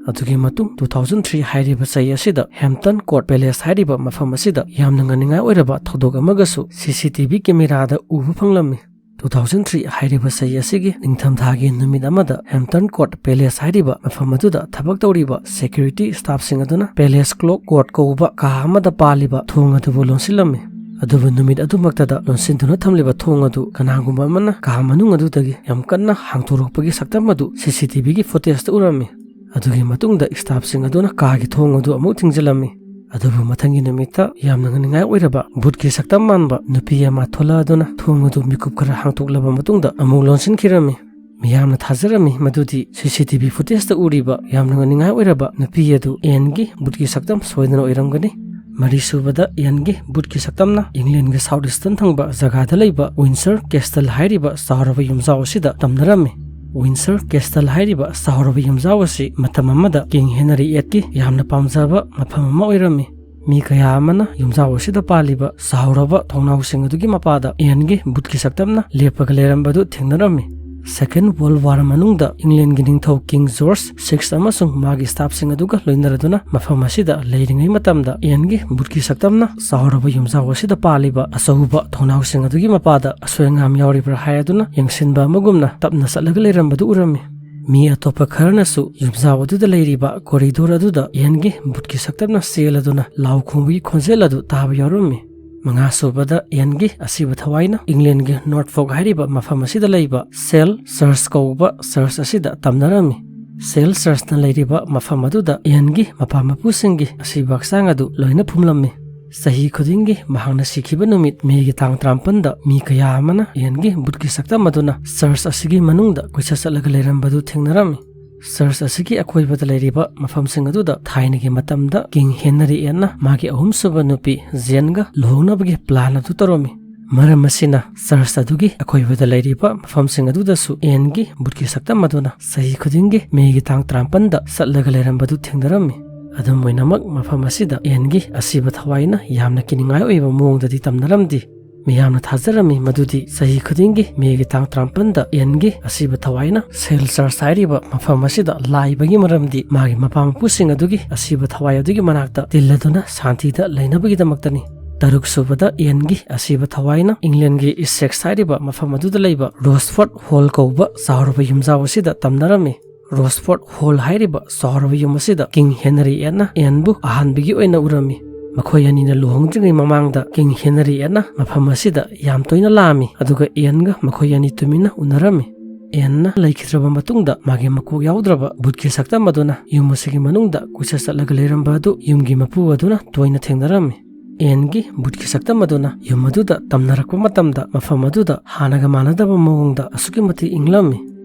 ꯑꯗꯨꯒꯤ ꯃꯇꯨꯡ two thousand three ꯍꯥꯏꯔꯤꯕ ꯆꯍꯤ ꯑꯁꯤꯗ Hampton Court Palace ꯍꯥꯏꯔꯤꯕ ꯃꯐꯝ ꯑꯁꯤꯗ ꯌꯥꯝꯅ ꯉꯥꯅꯤꯡꯉꯥꯏ ꯑꯣꯏꯔꯕ ꯊꯧꯗꯣꯛ ꯑꯃꯒꯁꯨ C C T V cameraꯗ ꯎꯕ ꯐꯪꯂꯝꯃꯤ꯫ Two thousand three ꯍꯥꯏꯔꯤꯕ ꯆꯍꯤ ꯑꯁꯤꯒꯤ ꯅꯤꯡꯊꯝꯊꯥꯒꯤ ꯅꯨꯃꯤꯠ ꯑꯃꯗ Hampton Court Palace ꯍꯥꯏꯔꯤꯕ ꯃꯐꯝ ꯑꯗꯨꯗ ꯊꯕꯛ ꯇꯧꯔꯤꯕ security staffꯁꯤꯡ ꯑꯗꯨꯅ Palace Clock Court ꯀꯧꯕ ꯀꯥ ꯑꯃꯗ ꯄꯥꯜꯂꯤꯕ ꯊꯣꯡ ꯑꯗꯨꯕꯨ ꯂꯣꯟꯁꯤꯜꯂꯝꯃꯤ꯫ ꯑꯗꯨꯕꯨ ꯅꯨꯃꯤꯠ ꯑꯗꯨꯃꯛꯇꯗ ꯂꯣꯟꯁꯤꯟꯗꯨꯅ ꯊꯝꯂꯤꯕ ꯊꯣꯡ ꯑꯗꯨ ꯀꯅꯥꯒꯨꯝꯕ ꯑꯃꯅ ꯀꯥ ꯃꯅꯨꯡ ꯑꯗꯨꯗꯒꯤ ꯌꯥꯝ ꯀꯟꯅ ꯍꯥꯡꯗꯣꯔꯛꯄꯒꯤ ꯁꯛꯇꯝ ꯑꯗꯨ C C T Vꯒꯤ footageꯇ ꯎꯔꯝꯃꯤ꯫ ꯑꯗꯨꯒꯤ ꯃꯇꯨꯡꯗ staffꯁꯤꯡ ꯑꯗꯨꯅ ꯀꯥꯒꯤ ꯊꯣꯡ ꯑꯗꯨ ꯑꯃꯨꯛ ꯊꯤꯡꯖꯤꯜꯂꯝꯃꯤ꯫ ꯑꯗꯨꯕꯨ ꯃꯊꯪꯒꯤ ꯅꯨꯃꯤꯠꯇ ꯌꯥꯝꯅ ꯉꯥꯅꯤꯡꯉꯥꯏ ꯑꯣꯏꯔꯕ ꯚꯨꯠꯀꯤ ꯁꯛꯇꯝ ꯃꯥꯟꯕ ꯅꯨꯄꯤ ꯑꯃ ꯊꯣꯛꯂꯛꯑꯗꯨꯅ ꯊꯣꯡ ꯑꯗꯨ ꯃꯤꯀꯨꯞ ꯈꯔ ꯍꯥꯡꯇꯣꯛꯂꯕ ꯃꯇꯨꯡꯗ ꯑꯃꯨꯛ ꯂꯣꯟꯁꯤꯟꯈꯤꯔꯝꯃꯤ꯫ ꯃꯤꯌꯥꯝꯅ ꯊꯥꯖꯔꯝꯃꯤ ꯃꯗꯨꯗꯤ C C T V footageꯇ ꯎꯔꯤꯕ ꯌꯥꯝꯅ ꯉꯥꯅꯤꯡꯉꯥꯏ ꯑꯣꯏꯔꯕ ꯅꯨꯄꯤ ꯑꯗꯨ Anneꯒꯤ ꯚꯨꯠꯀꯤ ꯁꯛꯇꯝ ꯁꯣꯏꯗꯅ ꯑꯣꯏꯔꯝꯒꯅꯤ꯫ ꯃꯔꯤꯁꯨꯕꯗ Anneꯒꯤ ꯚꯨꯠꯀꯤ ꯁꯛꯇꯝꯅ Englandꯒꯤ South Eastern ꯊꯪꯕ ꯖꯒꯥꯗ ꯂꯩꯕ Windsor Castle ꯍꯥꯏꯔꯤꯕ ꯆꯥꯎꯔꯕ ꯌꯨꯝꯖꯥꯎ ꯑꯁꯤꯗ ꯇꯝꯅꯔꯝꯃꯤ꯫ Windsor Castle ꯍꯥꯏꯔꯤꯕ ꯆꯥꯎꯔꯕ ꯌꯨꯝꯖꯥꯎ ꯑꯁꯤ ꯃꯇꯝ ꯑꯃꯗ King Henry eighthꯀꯤ ꯌꯥꯝꯅ ꯄꯥꯝꯖꯕ ꯃꯐꯝ ꯑꯃ ꯑꯣꯏꯔꯝꯃꯤ꯫ ꯃꯤ ꯀꯌꯥ ꯑꯃꯅ ꯌꯨꯝꯖꯥꯎ ꯑꯁꯤꯗ ꯄꯥꯜꯂꯤꯕ ꯆꯥꯎꯔꯕ ꯊꯣꯡꯅꯥꯎꯁꯤꯡ ꯑꯗꯨꯒꯤ ꯃꯄꯥꯗ Anneꯒꯤ ꯚꯨꯠꯀꯤ ꯁꯛꯇꯝꯅ ꯂꯦꯞꯄꯒ ꯂꯩꯔꯝꯕꯗꯨ ꯊꯦꯡꯅꯔꯝꯃꯤ꯫ Second World War ꯃꯅꯨꯡꯗ Englandꯒꯤ ꯅꯤꯡꯊꯧ King George six ꯑꯃꯁꯨꯡ ꯃꯥꯒꯤ staffꯁꯤꯡ ꯑꯗꯨꯒ ꯂꯣꯏꯅꯔꯗꯨꯅ ꯃꯐꯝ ꯑꯁꯤꯗ ꯂꯩꯔꯤꯉꯩ ꯃꯇꯝꯗ Anneꯒꯤ ꯚꯨꯠꯀꯤ ꯁꯛꯇꯝꯅ ꯆꯥꯎꯔꯕ ꯌꯨꯝꯖꯥꯎ ꯑꯁꯤꯗ ꯄꯥꯜꯂꯤꯕ ꯑꯆꯧꯕ ꯊꯣꯡꯅꯥꯎꯁꯤꯡ ꯑꯗꯨꯒꯤ ꯃꯄꯥꯗ ꯑꯁꯣꯏ ꯑꯉꯥꯝ ꯌꯥꯎꯔꯤꯕ꯭ꯔꯥ ꯍꯥꯏꯗꯨꯅ ꯌꯦꯡꯁꯤꯟꯕ ꯑꯃꯒꯨꯝꯅ ꯇꯞꯅ ꯆꯠꯂꯒ ꯂꯩꯔꯝꯕꯗꯨ ꯎꯔꯝꯃꯤ꯫ ꯃꯤ ꯑꯇꯣꯞꯄ ꯈꯔꯅꯁꯨ ꯌꯨꯝꯖꯥꯎ ꯑꯗꯨꯗ ꯂꯩꯔꯤꯕ corridor ꯑꯗꯨꯗ Anneꯒꯤ ꯚꯨꯠꯀꯤ ꯁꯛꯇꯝꯅ ꯆꯦꯜꯂꯗꯨꯅ ꯂꯥꯎ ꯈꯣꯡꯕꯒꯤ ꯈꯣꯟꯖꯦꯜ ꯑꯗꯨ ꯇꯥꯕ ꯌꯥꯎꯔꯝꯃꯤ꯫ ꯃꯉꯥꯁꯨꯕꯗ Anneꯒꯤ ꯑꯁꯤꯕ ꯊꯋꯥꯏꯅ Englandꯒꯤ Norfolk ꯍꯥꯏꯔꯤꯕ ꯃꯐꯝ ꯑꯁꯤꯗ ꯂꯩꯕ Shell Church ꯀꯧꯕ church ꯑꯁꯤꯗ ꯇꯝꯅꯔꯝꯃꯤ꯫ Shell Churchꯅ ꯂꯩꯔꯤꯕ ꯃꯐꯝ ꯑꯗꯨꯗ Anneꯒꯤ ꯃꯄꯥ ꯃꯄꯨꯁꯤꯡꯒꯤ ꯑꯁꯤꯕ ꯍꯛꯆꯥꯡ ꯑꯗꯨ ꯂꯣꯏꯅ ꯐꯨꯝꯂꯝꯃꯤ꯫ ꯆꯍꯤ ꯈꯨꯗꯤꯡꯒꯤ ꯃꯍꯥꯛꯅ ꯁꯤꯈꯤꯕ ꯅꯨꯃꯤꯠ Mayꯒꯤ ꯇꯥꯡ ꯇꯔꯥꯃꯥꯄꯟꯗ ꯃꯤ ꯀꯌꯥ ꯑꯃꯅ Anneꯒꯤ ꯚꯨꯠꯀꯤ ꯁꯛꯇꯝ ꯑꯗꯨꯅ church ꯑꯁꯤꯒꯤ ꯃꯅꯨꯡꯗ ꯀꯣꯏꯆꯠ ꯆꯠꯂꯒ ꯂꯩꯔꯝꯕꯗꯨ ꯊꯦꯡꯅꯔꯝꯃꯤ꯫ Church ꯑꯁꯤꯒꯤ ꯑꯀꯣꯏꯕꯗ ꯂꯩꯔꯤꯕ ꯃꯐꯝꯁꯤꯡ ꯑꯗꯨꯗ ꯊꯥꯏꯅꯒꯤ ꯃꯇꯝꯗ King Henry eightꯅ ꯃꯥꯒꯤ ꯑꯍꯨꯝꯁꯨꯕ ꯅꯨꯄꯤ Janeꯒ ꯂꯨꯍꯣꯡꯅꯕꯒꯤ plan ꯑꯗꯨ ꯇꯧꯔꯝꯃꯤ꯫ ꯃꯔꯝ ꯑꯁꯤꯅ church ꯑꯗꯨꯒꯤ ꯑꯀꯣꯏꯕꯗ ꯂꯩꯔꯤꯕ ꯃꯐꯝꯁꯤꯡ ꯑꯗꯨꯗꯁꯨ Anneꯒꯤ ꯚꯨꯠꯀꯤ ꯁꯛꯇꯝ ꯑꯗꯨꯅ ꯆꯍꯤ ꯈꯨꯗꯤꯡꯒꯤ Mayꯒꯤ ꯇꯥꯡ ꯇꯔꯥꯃꯥꯄꯟꯗ ꯆꯠꯂꯒ ꯂꯩꯔꯝꯕꯗꯨ ꯊꯦꯡꯅꯔꯝꯃꯤ꯫ ꯑꯗꯨꯝ ꯑꯣꯏꯅꯃꯛ, ꯃꯐꯝ ꯑꯁꯤꯗ Anneꯒꯤ ꯑꯁꯤꯕ ꯊꯋꯥꯏꯅ ꯌꯥꯝꯅ ꯀꯤꯅꯤꯡꯉꯥꯏ ꯑꯣꯏꯕ ꯃꯑꯣꯡꯗꯗꯤ ꯇꯝꯅꯔꯝꯗꯦ꯫ ꯃꯤꯌꯥꯝꯅ ꯊꯥꯖꯔꯝꯃꯤ ꯃꯗꯨꯗꯤ ꯆꯍꯤ ꯈꯨꯗꯤꯡꯒꯤ ꯃꯦꯒꯤ ꯇꯥꯡ ꯇꯔꯥꯃꯥꯄꯟꯗ ꯑꯦꯟꯒꯤ ꯑꯁꯤꯕ ꯊꯋꯥꯏꯅ ꯁꯦꯜ ꯆꯔꯆ ꯍꯥꯏꯔꯤꯕ ꯃꯐꯝ ꯑꯁꯤꯗ ꯂꯥꯛꯏꯕꯒꯤ ꯃꯔꯝꯗꯤ ꯃꯥꯒꯤ ꯃꯄꯥ ꯃꯄꯨꯁꯤꯡ ꯑꯗꯨꯒꯤ ꯑꯁꯤꯕ ꯊꯋꯥꯏ ꯑꯗꯨꯒꯤ ꯃꯅꯥꯛꯇ ꯇꯤꯜꯂꯗꯨꯅ ꯁꯥꯟꯇꯤꯗ ꯂꯩꯅꯕꯒꯤꯗꯃꯛꯇꯅꯤ꯫ ꯇꯔꯨꯛ ꯁꯨꯕꯗ ꯑꯦꯟꯒꯤ ꯑꯁꯤꯕ ꯊꯋꯥꯏꯅ ꯏꯪꯂꯦꯟꯒꯤ ꯏꯁꯦꯛꯁ ꯍꯥꯏꯔꯤꯕ ꯃꯐꯝ ꯑꯗꯨꯗ ꯂꯩꯕ ꯔꯣꯁꯐꯣꯔꯗ ꯍꯣꯜ ꯀꯧꯕ ꯆꯥꯎꯔꯕ ꯌꯨꯝꯖꯥꯎ ꯑꯁꯤꯗ ꯇꯝꯅꯔꯝꯃꯤ꯫ ꯔꯣꯁꯐꯣꯔꯗ ꯍꯣꯜ ꯍꯥꯏꯔꯤꯕ ꯆꯥꯎꯔꯕ ꯌꯨꯝ ꯑꯁꯤꯗ ꯀꯤꯡ ꯍꯦꯅꯔꯤ ꯑꯦꯠꯅ ꯑꯦꯟꯕꯨ ꯑꯍꯥꯟꯕꯒꯤ ꯑꯣꯏꯅ ꯎꯔꯝꯃꯤ꯫ ꯃꯈꯣꯏ ꯑꯅꯤꯅ ꯂꯨꯍꯣꯡꯗ꯭ꯔꯤꯉꯩ ꯃꯃꯥꯡꯗ ꯀꯤꯡ ꯍꯦꯅꯔꯤ ꯑꯦꯠꯅ ꯃꯐꯝ ꯑꯁꯤꯗ ꯌꯥꯝ ꯇꯣꯏꯅ ꯂꯥꯛꯑꯝꯃꯤ, ꯑꯗꯨꯒ ꯑꯦꯟꯒ ꯃꯈꯣꯏ ꯑꯅꯤ ꯇꯨꯃꯤꯟꯅ ꯎꯅꯔꯝꯃꯤ꯫ ꯑꯦꯟꯅ ꯂꯩꯈꯤꯗ꯭ꯔꯕ ꯃꯇꯨꯡꯗ ꯃꯥꯒꯤ ꯃꯀꯣꯛ ꯌꯥꯎꯗ꯭ꯔꯕ ꯕꯨꯠꯀꯤ ꯁꯛꯇꯝ ꯑꯗꯨꯅ ꯌꯨꯝ ꯑꯁꯤꯒꯤ ꯃꯅꯨꯡꯗ ꯀꯣꯏꯆꯠ ꯆꯠꯂꯒ ꯂꯩꯔꯝꯕ ꯑꯗꯨ ꯌꯨꯝꯒꯤ ꯃꯄꯨ ꯑꯗꯨꯅ ꯇꯣꯏꯅ ꯊꯦꯡꯅꯔꯝꯃꯤ꯫ ꯑꯦꯟꯒꯤ ꯕꯨꯠꯀꯤ ꯁꯛꯇꯝ ꯑꯗꯨꯅ ꯌꯨꯝ ꯑꯗꯨꯗ ꯇꯝꯅꯔꯛꯄ ꯃꯇꯝꯗ ꯃꯐꯝ ꯑꯗꯨꯗ ꯍꯥꯟꯅꯒ ꯃꯥꯟꯅꯗꯕ ꯃꯑꯣꯡꯗ ꯑꯁꯨꯛꯀꯤ ꯃꯇꯤꯛ ꯏꯪꯂꯝꯃꯤ꯫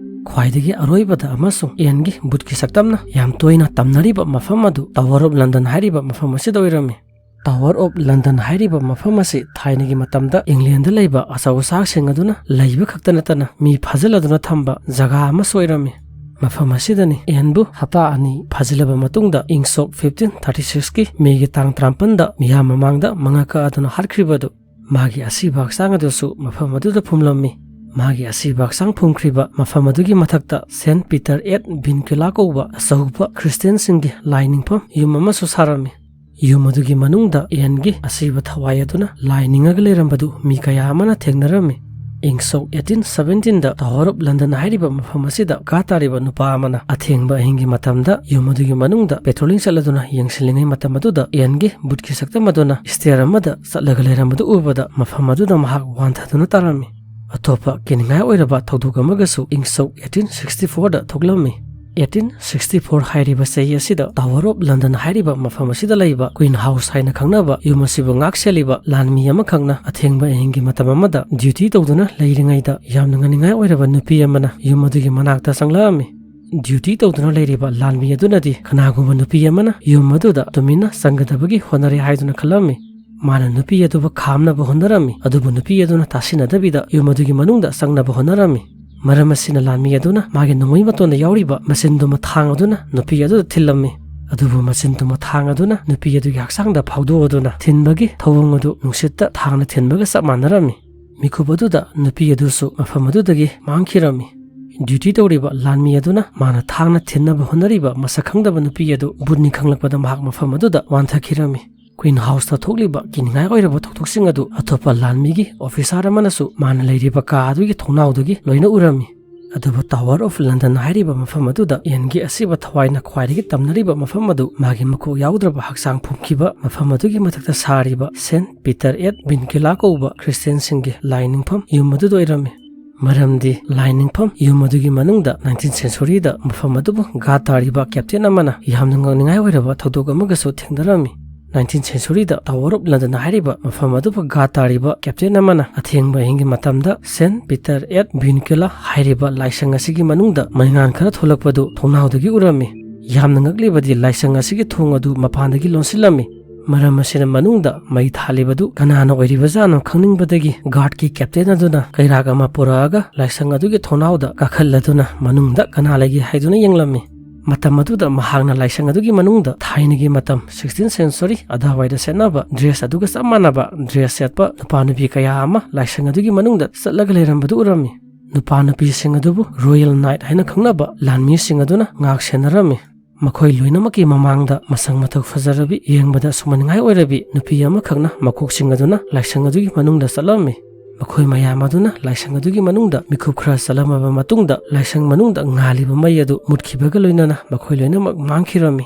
ꯈ꯭ꯋꯥꯏꯗꯒꯤ ꯑꯔꯣꯏꯕꯗ ꯑꯃꯁꯨꯡ ꯑꯦꯟꯒꯤ ꯕꯨꯠꯀꯤ ꯁꯛꯇꯝꯅ ꯌꯥꯝ ꯇꯣꯏꯅ ꯇꯝꯅꯔꯤꯕ ꯃꯐꯝ ꯑꯗꯨ ꯇꯥꯋꯔ ꯑꯣꯐ ꯂꯟꯗꯟ ꯍꯥꯏꯔꯤꯕ ꯃꯐꯝ ꯑꯁꯤꯗ ꯑꯣꯏꯔꯝꯃꯤ꯫ ꯇꯥꯋꯔ ꯑꯣꯐ ꯂꯟꯗꯟ ꯍꯥꯏꯔꯤꯕ ꯃꯐꯝ ꯑꯁꯤ ꯊꯥꯏꯅꯒꯤ ꯃꯇꯝꯗ ꯏꯪꯂꯦꯟꯗ ꯂꯩꯕ ꯑꯆꯧ ꯑꯁꯥꯡꯁꯤꯡ ꯑꯗꯨꯅ ꯂꯩꯕ ꯈꯛꯇ ꯅꯠꯇꯅ ꯃꯤ ꯐꯥꯖꯤꯜꯂꯗꯨꯅ ꯊꯝꯕ ꯖꯒꯥ ꯑꯃꯁꯨ ꯑꯣꯏꯔꯝꯃꯤ꯫ ꯃꯐꯝ ꯑꯁꯤꯗꯅꯤ ꯑꯦꯟꯕꯨ ꯍꯞꯇꯥ ꯑꯅꯤ ꯐꯥꯖꯤꯜꯂꯕ ꯃꯇꯨꯡꯗ ꯏꯪ ꯁꯣꯛ ꯐꯤꯐꯇꯤꯟ ꯊꯥꯔꯇꯤ ꯁꯤꯛꯁꯀꯤ ꯃꯦꯒꯤ ꯇꯥꯡ ꯇꯔꯥꯃꯥꯄꯟꯗ ꯃꯤꯌꯥꯝ ꯃꯃꯥꯡꯗ ꯃꯉꯛ ꯀꯛꯑꯗꯨꯅ ꯍꯥꯠꯈ꯭ꯔꯤꯕꯗꯨ꯫ ꯃꯥꯒꯤ ꯑꯁꯤꯕ ꯍꯛꯆꯥꯡ ꯑꯗꯨꯁꯨ ꯃꯐꯝ ꯑꯗꯨꯗ ꯐꯨꯝꯂꯝꯃꯤ꯫ ꯃꯥꯒꯤ ꯑꯁꯤꯕ ꯍꯛꯆꯥꯡ ꯐꯨꯝꯈ꯭ꯔꯤꯕ ꯃꯐꯝ ꯑꯗꯨꯒꯤ ꯃꯊꯛꯇ ꯁꯦꯟꯠ ꯄꯤꯇꯔ ꯑꯦꯠ ꯚꯤꯟꯀ꯭ꯌꯨꯂꯥ ꯀꯧꯕ ꯑꯆꯧꯕ ꯈ꯭ꯔꯤꯁꯇꯤꯌꯥꯟꯁꯤꯡꯒꯤ ꯂꯥꯏ ꯅꯤꯡꯐꯝ ꯌꯨꯝ ꯑꯃꯁꯨ ꯁꯥꯔꯝꯃꯤ꯫ ꯌꯨꯝ ꯑꯗꯨꯒꯤ ꯃꯅꯨꯡꯗ ꯑꯦꯟꯒꯤ ꯑꯁꯤꯕ ꯊꯋꯥꯏ ꯑꯗꯨꯅ ꯂꯥꯏ ꯅꯤꯡꯉꯒ ꯂꯩꯔꯝꯕꯗꯨ ꯃꯤ ꯀꯌꯥ ꯑꯃꯅ ꯊꯦꯡꯅꯔꯝꯃꯤ꯫ ꯏꯪ ꯁꯣꯛ ꯑꯩꯠꯇꯤꯟ ꯁꯚꯦꯟꯇꯤꯟꯗ ꯇꯥꯋꯔ ꯑꯣꯐ ꯂꯟꯗꯟ ꯍꯥꯏꯔꯤꯕ ꯃꯐꯝ ꯑꯁꯤꯗ ꯀꯥ ꯇꯥꯔꯤꯕ ꯅꯨꯄꯥ ꯑꯃꯅ ꯑꯊꯦꯡꯕ ꯑꯍꯤꯡꯒꯤ ꯃꯇꯝꯗ ꯌꯨꯝ ꯑꯗꯨꯒꯤ ꯃꯅꯨꯡꯗ ꯄꯦꯇ꯭ꯔꯣꯂꯤꯡ ꯆꯠꯂꯗꯨꯅ ꯌꯦꯡꯁꯤꯜꯂꯤꯉꯩ ꯃꯇꯝ ꯑꯗꯨꯗ ꯑꯦꯟꯒꯤ ꯕꯨꯠꯀꯤ ꯁꯛꯇꯝ ꯑꯗꯨꯅ ꯁ꯭ꯇꯦꯌꯔ ꯑꯃꯗ ꯆꯠꯂꯒ ꯂꯩꯔꯝꯕꯗꯨ ꯎꯕꯗ ꯃꯐꯝ ꯑꯗꯨꯗ ꯃꯍꯥꯛ ꯋꯥꯟꯊꯗꯨꯅ ꯇꯥꯔꯝꯃꯤ꯫ ꯑꯇꯣꯞꯄ ꯀꯤꯅꯤꯡꯉꯥꯏ ꯑꯣꯏꯔꯕ ꯊꯧꯗꯣꯛ ꯑꯃꯒꯁꯨ ꯏꯪ ꯁꯣꯛ ꯑꯩꯠꯇꯤꯟ ꯁꯤꯛꯁꯇꯤ ꯐꯣꯔꯗ ꯊꯣꯛꯂꯝꯃꯤ꯫ ꯑꯩꯠꯇꯤꯟ ꯁꯤꯛꯁꯇꯤ ꯐꯣꯔ ꯍꯥꯏꯔꯤꯕ ꯆꯍꯤ ꯑꯁꯤꯗ ꯇꯥꯋꯔ ꯑꯣꯐ ꯂꯟꯗꯟ ꯍꯥꯏꯔꯤꯕ ꯃꯐꯝ ꯑꯁꯤꯗ ꯂꯩꯕ ꯀ꯭ꯋꯤꯟ ꯍꯥꯎꯁ ꯍꯥꯏꯅ ꯈꯪꯅꯕ ꯌꯨꯝ ꯑꯁꯤꯕꯨ ꯉꯥꯛ ꯁꯦꯜꯂꯤꯕ ꯂꯥꯟꯃꯤ ꯑꯃꯈꯛꯅ ꯑꯊꯦꯡꯕ ꯑꯍꯤꯡꯒꯤ ꯃꯇꯝ ꯑꯃꯗ ꯗ꯭ꯌꯨꯇꯤ ꯇꯧꯗꯨꯅ ꯂꯩꯔꯤꯉꯩꯗ ꯌꯥꯝꯅ ꯉꯥꯅꯤꯡꯉꯥꯏ ꯑꯣꯏꯔꯕ ꯅꯨꯄꯤ ꯑꯃꯅ ꯌꯨꯝ ꯑꯗꯨꯒꯤ ꯃꯅꯥꯛꯇ ꯆꯪꯂꯛꯑꯝꯃꯤ꯫ ꯗ꯭ꯌꯨꯇꯤ ꯇꯧꯗꯨꯅ ꯂꯩꯔꯤꯕ ꯂꯥꯟꯃꯤ ꯑꯗꯨꯅꯗꯤ ꯀꯅꯥꯒꯨꯝꯕ ꯅꯨꯄꯤ ꯑꯃꯅ ꯌꯨꯝ ꯑꯗꯨꯗ ꯇꯨꯃꯤꯟꯅ ꯆꯪꯒꯗꯕꯒꯤ ꯍꯣꯠꯅꯔꯦ ꯍꯥꯏꯗꯨꯅ ꯈꯜꯂꯝꯃꯤ꯫ ꯃꯥꯅ ꯅꯨꯄꯤ ꯑꯗꯨꯕꯨ ꯈꯥꯝꯅꯕ ꯍꯣꯠꯅꯔꯝꯃꯤ, ꯑꯗꯨꯕꯨ ꯅꯨꯄꯤ ꯑꯗꯨꯅ ꯇꯥꯁꯤꯟꯅꯗꯕꯤꯗ ꯌꯨꯝ ꯑꯗꯨꯒꯤ ꯃꯅꯨꯡꯗ ꯆꯪꯅꯕ ꯍꯣꯠꯅꯔꯝꯃꯤ꯫ ꯃꯔꯝ ꯑꯁꯤꯅ ꯂꯥꯟꯃꯤ ꯑꯗꯨꯅ ꯃꯥꯒꯤ ꯅꯣꯡꯃꯩ ꯃꯇꯣꯟꯗ ꯌꯥꯎꯔꯤꯕ ꯃꯆꯤꯟꯗꯨꯃ ꯊꯥꯡ ꯑꯗꯨꯅ ꯅꯨꯄꯤ ꯑꯗꯨꯗ ꯊꯤꯜꯂꯝꯃꯤ꯫ ꯑꯗꯨꯕꯨ ꯃꯆꯤꯟ ꯇꯨꯝꯕ ꯊꯥꯡ ꯑꯗꯨꯅ ꯅꯨꯄꯤ ꯑꯗꯨꯒꯤ ꯍꯛꯆꯥꯡꯗ ꯐꯥꯎꯗꯣꯛꯑꯗꯨꯅ ꯊꯤꯟꯕꯒꯤ ꯊꯧꯑꯣꯡ ꯑꯗꯨ ꯅꯨꯡꯁꯤꯠꯇ ꯊꯥꯡꯅ ꯊꯤꯟꯕꯒ ꯆꯞ ꯃꯥꯟꯅꯔꯝꯃꯤ꯫ ꯃꯤꯀꯨꯞ ꯑꯗꯨꯗ ꯅꯨꯄꯤ ꯑꯗꯨꯁꯨ ꯃꯐꯝ ꯑꯗꯨꯗꯒꯤ ꯃꯥꯡꯈꯤꯔꯝꯃꯤ꯫ ꯗ꯭ꯌꯨꯇꯤ ꯇꯧꯔꯤꯕ ꯂꯥꯟꯃꯤ ꯑꯗꯨꯅ ꯃꯥꯅ ꯊꯥꯡꯅ ꯊꯤꯟꯅꯕ ꯍꯣꯠꯅꯔꯤꯕ ꯃꯁꯛ ꯈꯪꯗꯕ ꯅꯨꯄꯤ ꯑꯗꯨ ꯕꯨꯠꯅꯤ ꯈꯪꯂꯛꯄꯗ ꯃꯍꯥꯛ ꯃꯐꯝ ꯑꯗꯨꯗ ꯋꯥꯟꯊꯈꯤꯔꯝꯃꯤ꯫ ꯀ꯭ꯋꯤꯟ ꯍꯥꯎꯁꯇ ꯊꯣꯛꯂꯤꯕ ꯀꯤꯅꯤꯡꯉꯥꯏ ꯑꯣꯏꯔꯕ ꯊꯧꯗꯣꯛꯁꯤꯡ ꯑꯗꯨ ꯑꯇꯣꯞꯄ ꯂꯥꯟꯃꯤꯒꯤ ꯑꯣꯐꯤꯁꯥꯔ ꯑꯃꯅꯁꯨ ꯃꯥꯅ ꯂꯩꯔꯤꯕ ꯀꯥ ꯑꯗꯨꯒꯤ ꯊꯣꯡꯅꯥꯎꯗꯒꯤ ꯂꯣꯏꯅ ꯎꯔꯝꯃꯤ꯫ ꯑꯗꯨꯕꯨ ꯇꯥꯋꯔ ꯑꯣꯐ ꯂꯟꯗꯟ ꯍꯥꯏꯔꯤꯕ ꯃꯐꯝ ꯑꯗꯨꯗ ꯑꯦꯟꯒꯤ ꯑꯁꯤꯕ ꯊꯋꯥꯏꯅ ꯈ꯭ꯋꯥꯏꯗꯒꯤ ꯇꯝꯅꯔꯤꯕ ꯃꯐꯝ ꯑꯗꯨ ꯃꯥꯒꯤ ꯃꯀꯣꯛ ꯌꯥꯎꯗ꯭ꯔꯕ ꯍꯛꯆꯥꯡ ꯐꯨꯝꯈꯤꯕ ꯃꯐꯝ ꯑꯗꯨꯒꯤ ꯃꯊꯛꯇ ꯁꯥꯔꯤꯕ ꯁꯦꯟ ꯄꯤꯇꯔ ꯑꯦꯠ ꯕꯤꯟꯀꯤꯂꯥ ꯀꯧꯕ ꯈ꯭ꯔꯤꯁꯇꯤꯌꯟꯁꯤꯡꯒꯤ ꯂꯥꯏ ꯅꯤꯡꯐꯝ ꯌꯨꯝ ꯑꯗꯨꯗ ꯑꯣꯏꯔꯝꯃꯤ꯫ ꯃꯔꯝꯗꯤ ꯂꯥꯏ ꯅꯤꯡꯐꯝ ꯌꯨꯝ ꯑꯗꯨꯒꯤ ꯃꯅꯨꯡꯗ ꯅꯥꯏꯟꯇꯤꯟ ꯁꯦꯟꯆꯨꯔꯤꯗ ꯃꯐꯝ ꯑꯗꯨꯕꯨ ꯒꯥꯔꯗ ꯇꯥꯔꯤꯕ ꯀꯦꯞꯇꯦꯟ ꯑꯃꯅ ꯌꯥꯝꯅ ꯉꯛꯅꯤꯡꯉꯥꯏ ꯑꯣꯏꯔꯕ ꯊꯧꯗꯣꯛ ꯑꯃꯒꯁꯨ ꯊꯦꯡꯅꯔꯝꯃꯤ꯫ ꯅꯥꯏꯟꯇꯤꯟ ꯁꯦꯟꯆꯨꯔꯤꯗ ꯇꯥꯋꯔ ꯑꯣꯐ ꯂꯟꯗꯟ ꯍꯥꯏꯔꯤꯕ ꯃꯐꯝ ꯑꯗꯨꯕꯨ ꯒꯥꯔꯗ ꯇꯥꯔꯤꯕ ꯀꯦꯞꯇꯦꯟ ꯑꯃꯅ ꯑꯊꯦꯡꯕ ꯑꯍꯤꯡꯒꯤ ꯃꯇꯝꯗ ꯁꯦꯟ ꯄꯤꯇꯔ ꯑꯦꯠ ꯕꯤꯟꯀꯤꯂꯥ ꯍꯥꯏꯔꯤꯕ ꯂꯥꯏꯁꯪ ꯑꯁꯤꯒꯤ ꯃꯅꯨꯡꯗ ꯃꯩꯉꯥꯟ ꯈꯔ ꯊꯣꯛꯂꯛꯄꯗꯨ ꯊꯣꯡꯅꯥꯎꯗꯒꯤ ꯎꯔꯝꯃꯤ꯫ ꯌꯥꯝꯅ ꯉꯛꯂꯤꯕꯗꯤ ꯂꯥꯏꯁꯪ ꯑꯁꯤꯒꯤ ꯊꯣꯡ ꯑꯗꯨ ꯃꯄꯥꯟꯗꯒꯤ ꯂꯣꯟꯁꯤꯜꯂꯝꯃꯤ꯫ ꯃꯔꯝ ꯑꯁꯤꯅ ꯃꯅꯨꯡꯗ ꯃꯩ ꯊꯥꯜꯂꯤꯕꯗꯨ ꯀꯅꯥꯅ ꯑꯣꯏꯔꯤꯕꯖꯥꯠꯅꯣ ꯈꯪꯅꯤꯡꯕꯗꯒꯤ ꯒꯥꯔꯗꯀꯤ ꯀꯦꯞꯇꯦꯟ ꯑꯗꯨꯅ ꯀꯩꯔꯥꯛ ꯑꯃ ꯄꯨꯔꯛꯑꯒ ꯂꯥꯏꯁꯪ ꯑꯗꯨꯒꯤ ꯊꯣꯡꯅꯥꯎꯗ ꯀꯥꯈꯠꯂꯗꯨꯅ ꯃꯅꯨꯡꯗ ꯀꯅꯥ ꯂꯩꯒꯦ ꯍꯥꯏꯗꯨꯅ ꯌꯦꯡꯂꯝꯃꯤ꯫ ꯃꯇꯝ ꯑꯗꯨꯗ ꯃꯍꯥꯛꯅ ꯂꯥꯏꯁꯪ ꯑꯗꯨꯒꯤ ꯃꯅꯨꯡꯗ ꯊꯥꯏꯅꯒꯤ ꯃꯇꯝ, ꯁꯤꯛꯁꯇꯤꯟ ꯁꯦꯟꯆꯨꯔꯤ ꯑꯗꯨꯋꯥꯏꯗ ꯁꯦꯠꯅꯕ ꯗ꯭ꯔꯦꯁ ꯑꯗꯨꯒ ꯆꯞ ꯃꯥꯟꯅꯕ ꯗ꯭ꯔꯦꯁ ꯁꯦꯠꯄ ꯅꯨꯄꯥ ꯅꯨꯄꯤ ꯀꯌꯥ ꯑꯃ ꯂꯥꯏꯁꯪ ꯑꯗꯨꯒꯤ ꯃꯅꯨꯡꯗ ꯆꯠꯂꯒ ꯂꯩꯔꯝꯕꯗꯨ ꯎꯔꯝꯃꯤ꯫ ꯅꯨꯄꯥ ꯅꯨꯄꯤꯁꯤꯡ ꯑꯗꯨꯕꯨ ꯔꯣꯌꯦꯜ ꯅꯥꯏꯠ ꯍꯥꯏꯅ ꯈꯪꯅꯕ ꯂꯥꯟꯃꯤꯁꯤꯡ ꯑꯗꯨꯅ ꯉꯥꯛ ꯁꯦꯟꯅꯔꯝꯃꯤ꯫ ꯃꯈꯣꯏ ꯂꯣꯏꯅꯃꯛꯀꯤ ꯃꯃꯥꯡꯗ ꯃꯁꯛ ꯃꯇꯧ ꯐꯖꯔꯕꯤ, ꯌꯦꯡꯕꯗ ꯁꯨꯝꯍꯠꯅꯤꯡꯉꯥꯏ ꯑꯣꯏꯔꯕꯤ ꯅꯨꯄꯤ ꯑꯃꯈꯛꯅ ꯃꯀꯣꯛ ꯆꯤꯡꯗꯨꯅ ꯂꯥꯏꯁꯪ ꯑꯗꯨꯒꯤ ꯃꯅꯨꯡꯗ ꯆꯠꯂꯝꯃꯤ꯫ ꯃꯈꯣꯏ ꯃꯌꯥꯝ ꯑꯗꯨꯅ ꯂꯥꯏꯁꯪ ꯑꯗꯨꯒꯤ ꯃꯅꯨꯡꯗ ꯃꯤꯀꯨꯞ ꯈꯔ ꯆꯠꯂꯝꯃꯕ ꯃꯇꯨꯡꯗ ꯂꯥꯏꯁꯪ ꯃꯅꯨꯡꯗ ꯉꯥꯜꯂꯤꯕ ꯃꯩ ꯑꯗꯨ ꯃꯨꯠꯈꯤꯕꯒ ꯂꯣꯏꯅꯅ ꯃꯈꯣꯏ ꯂꯣꯏꯅꯃꯛ ꯃꯥꯡꯈꯤꯔꯝꯃꯤ꯫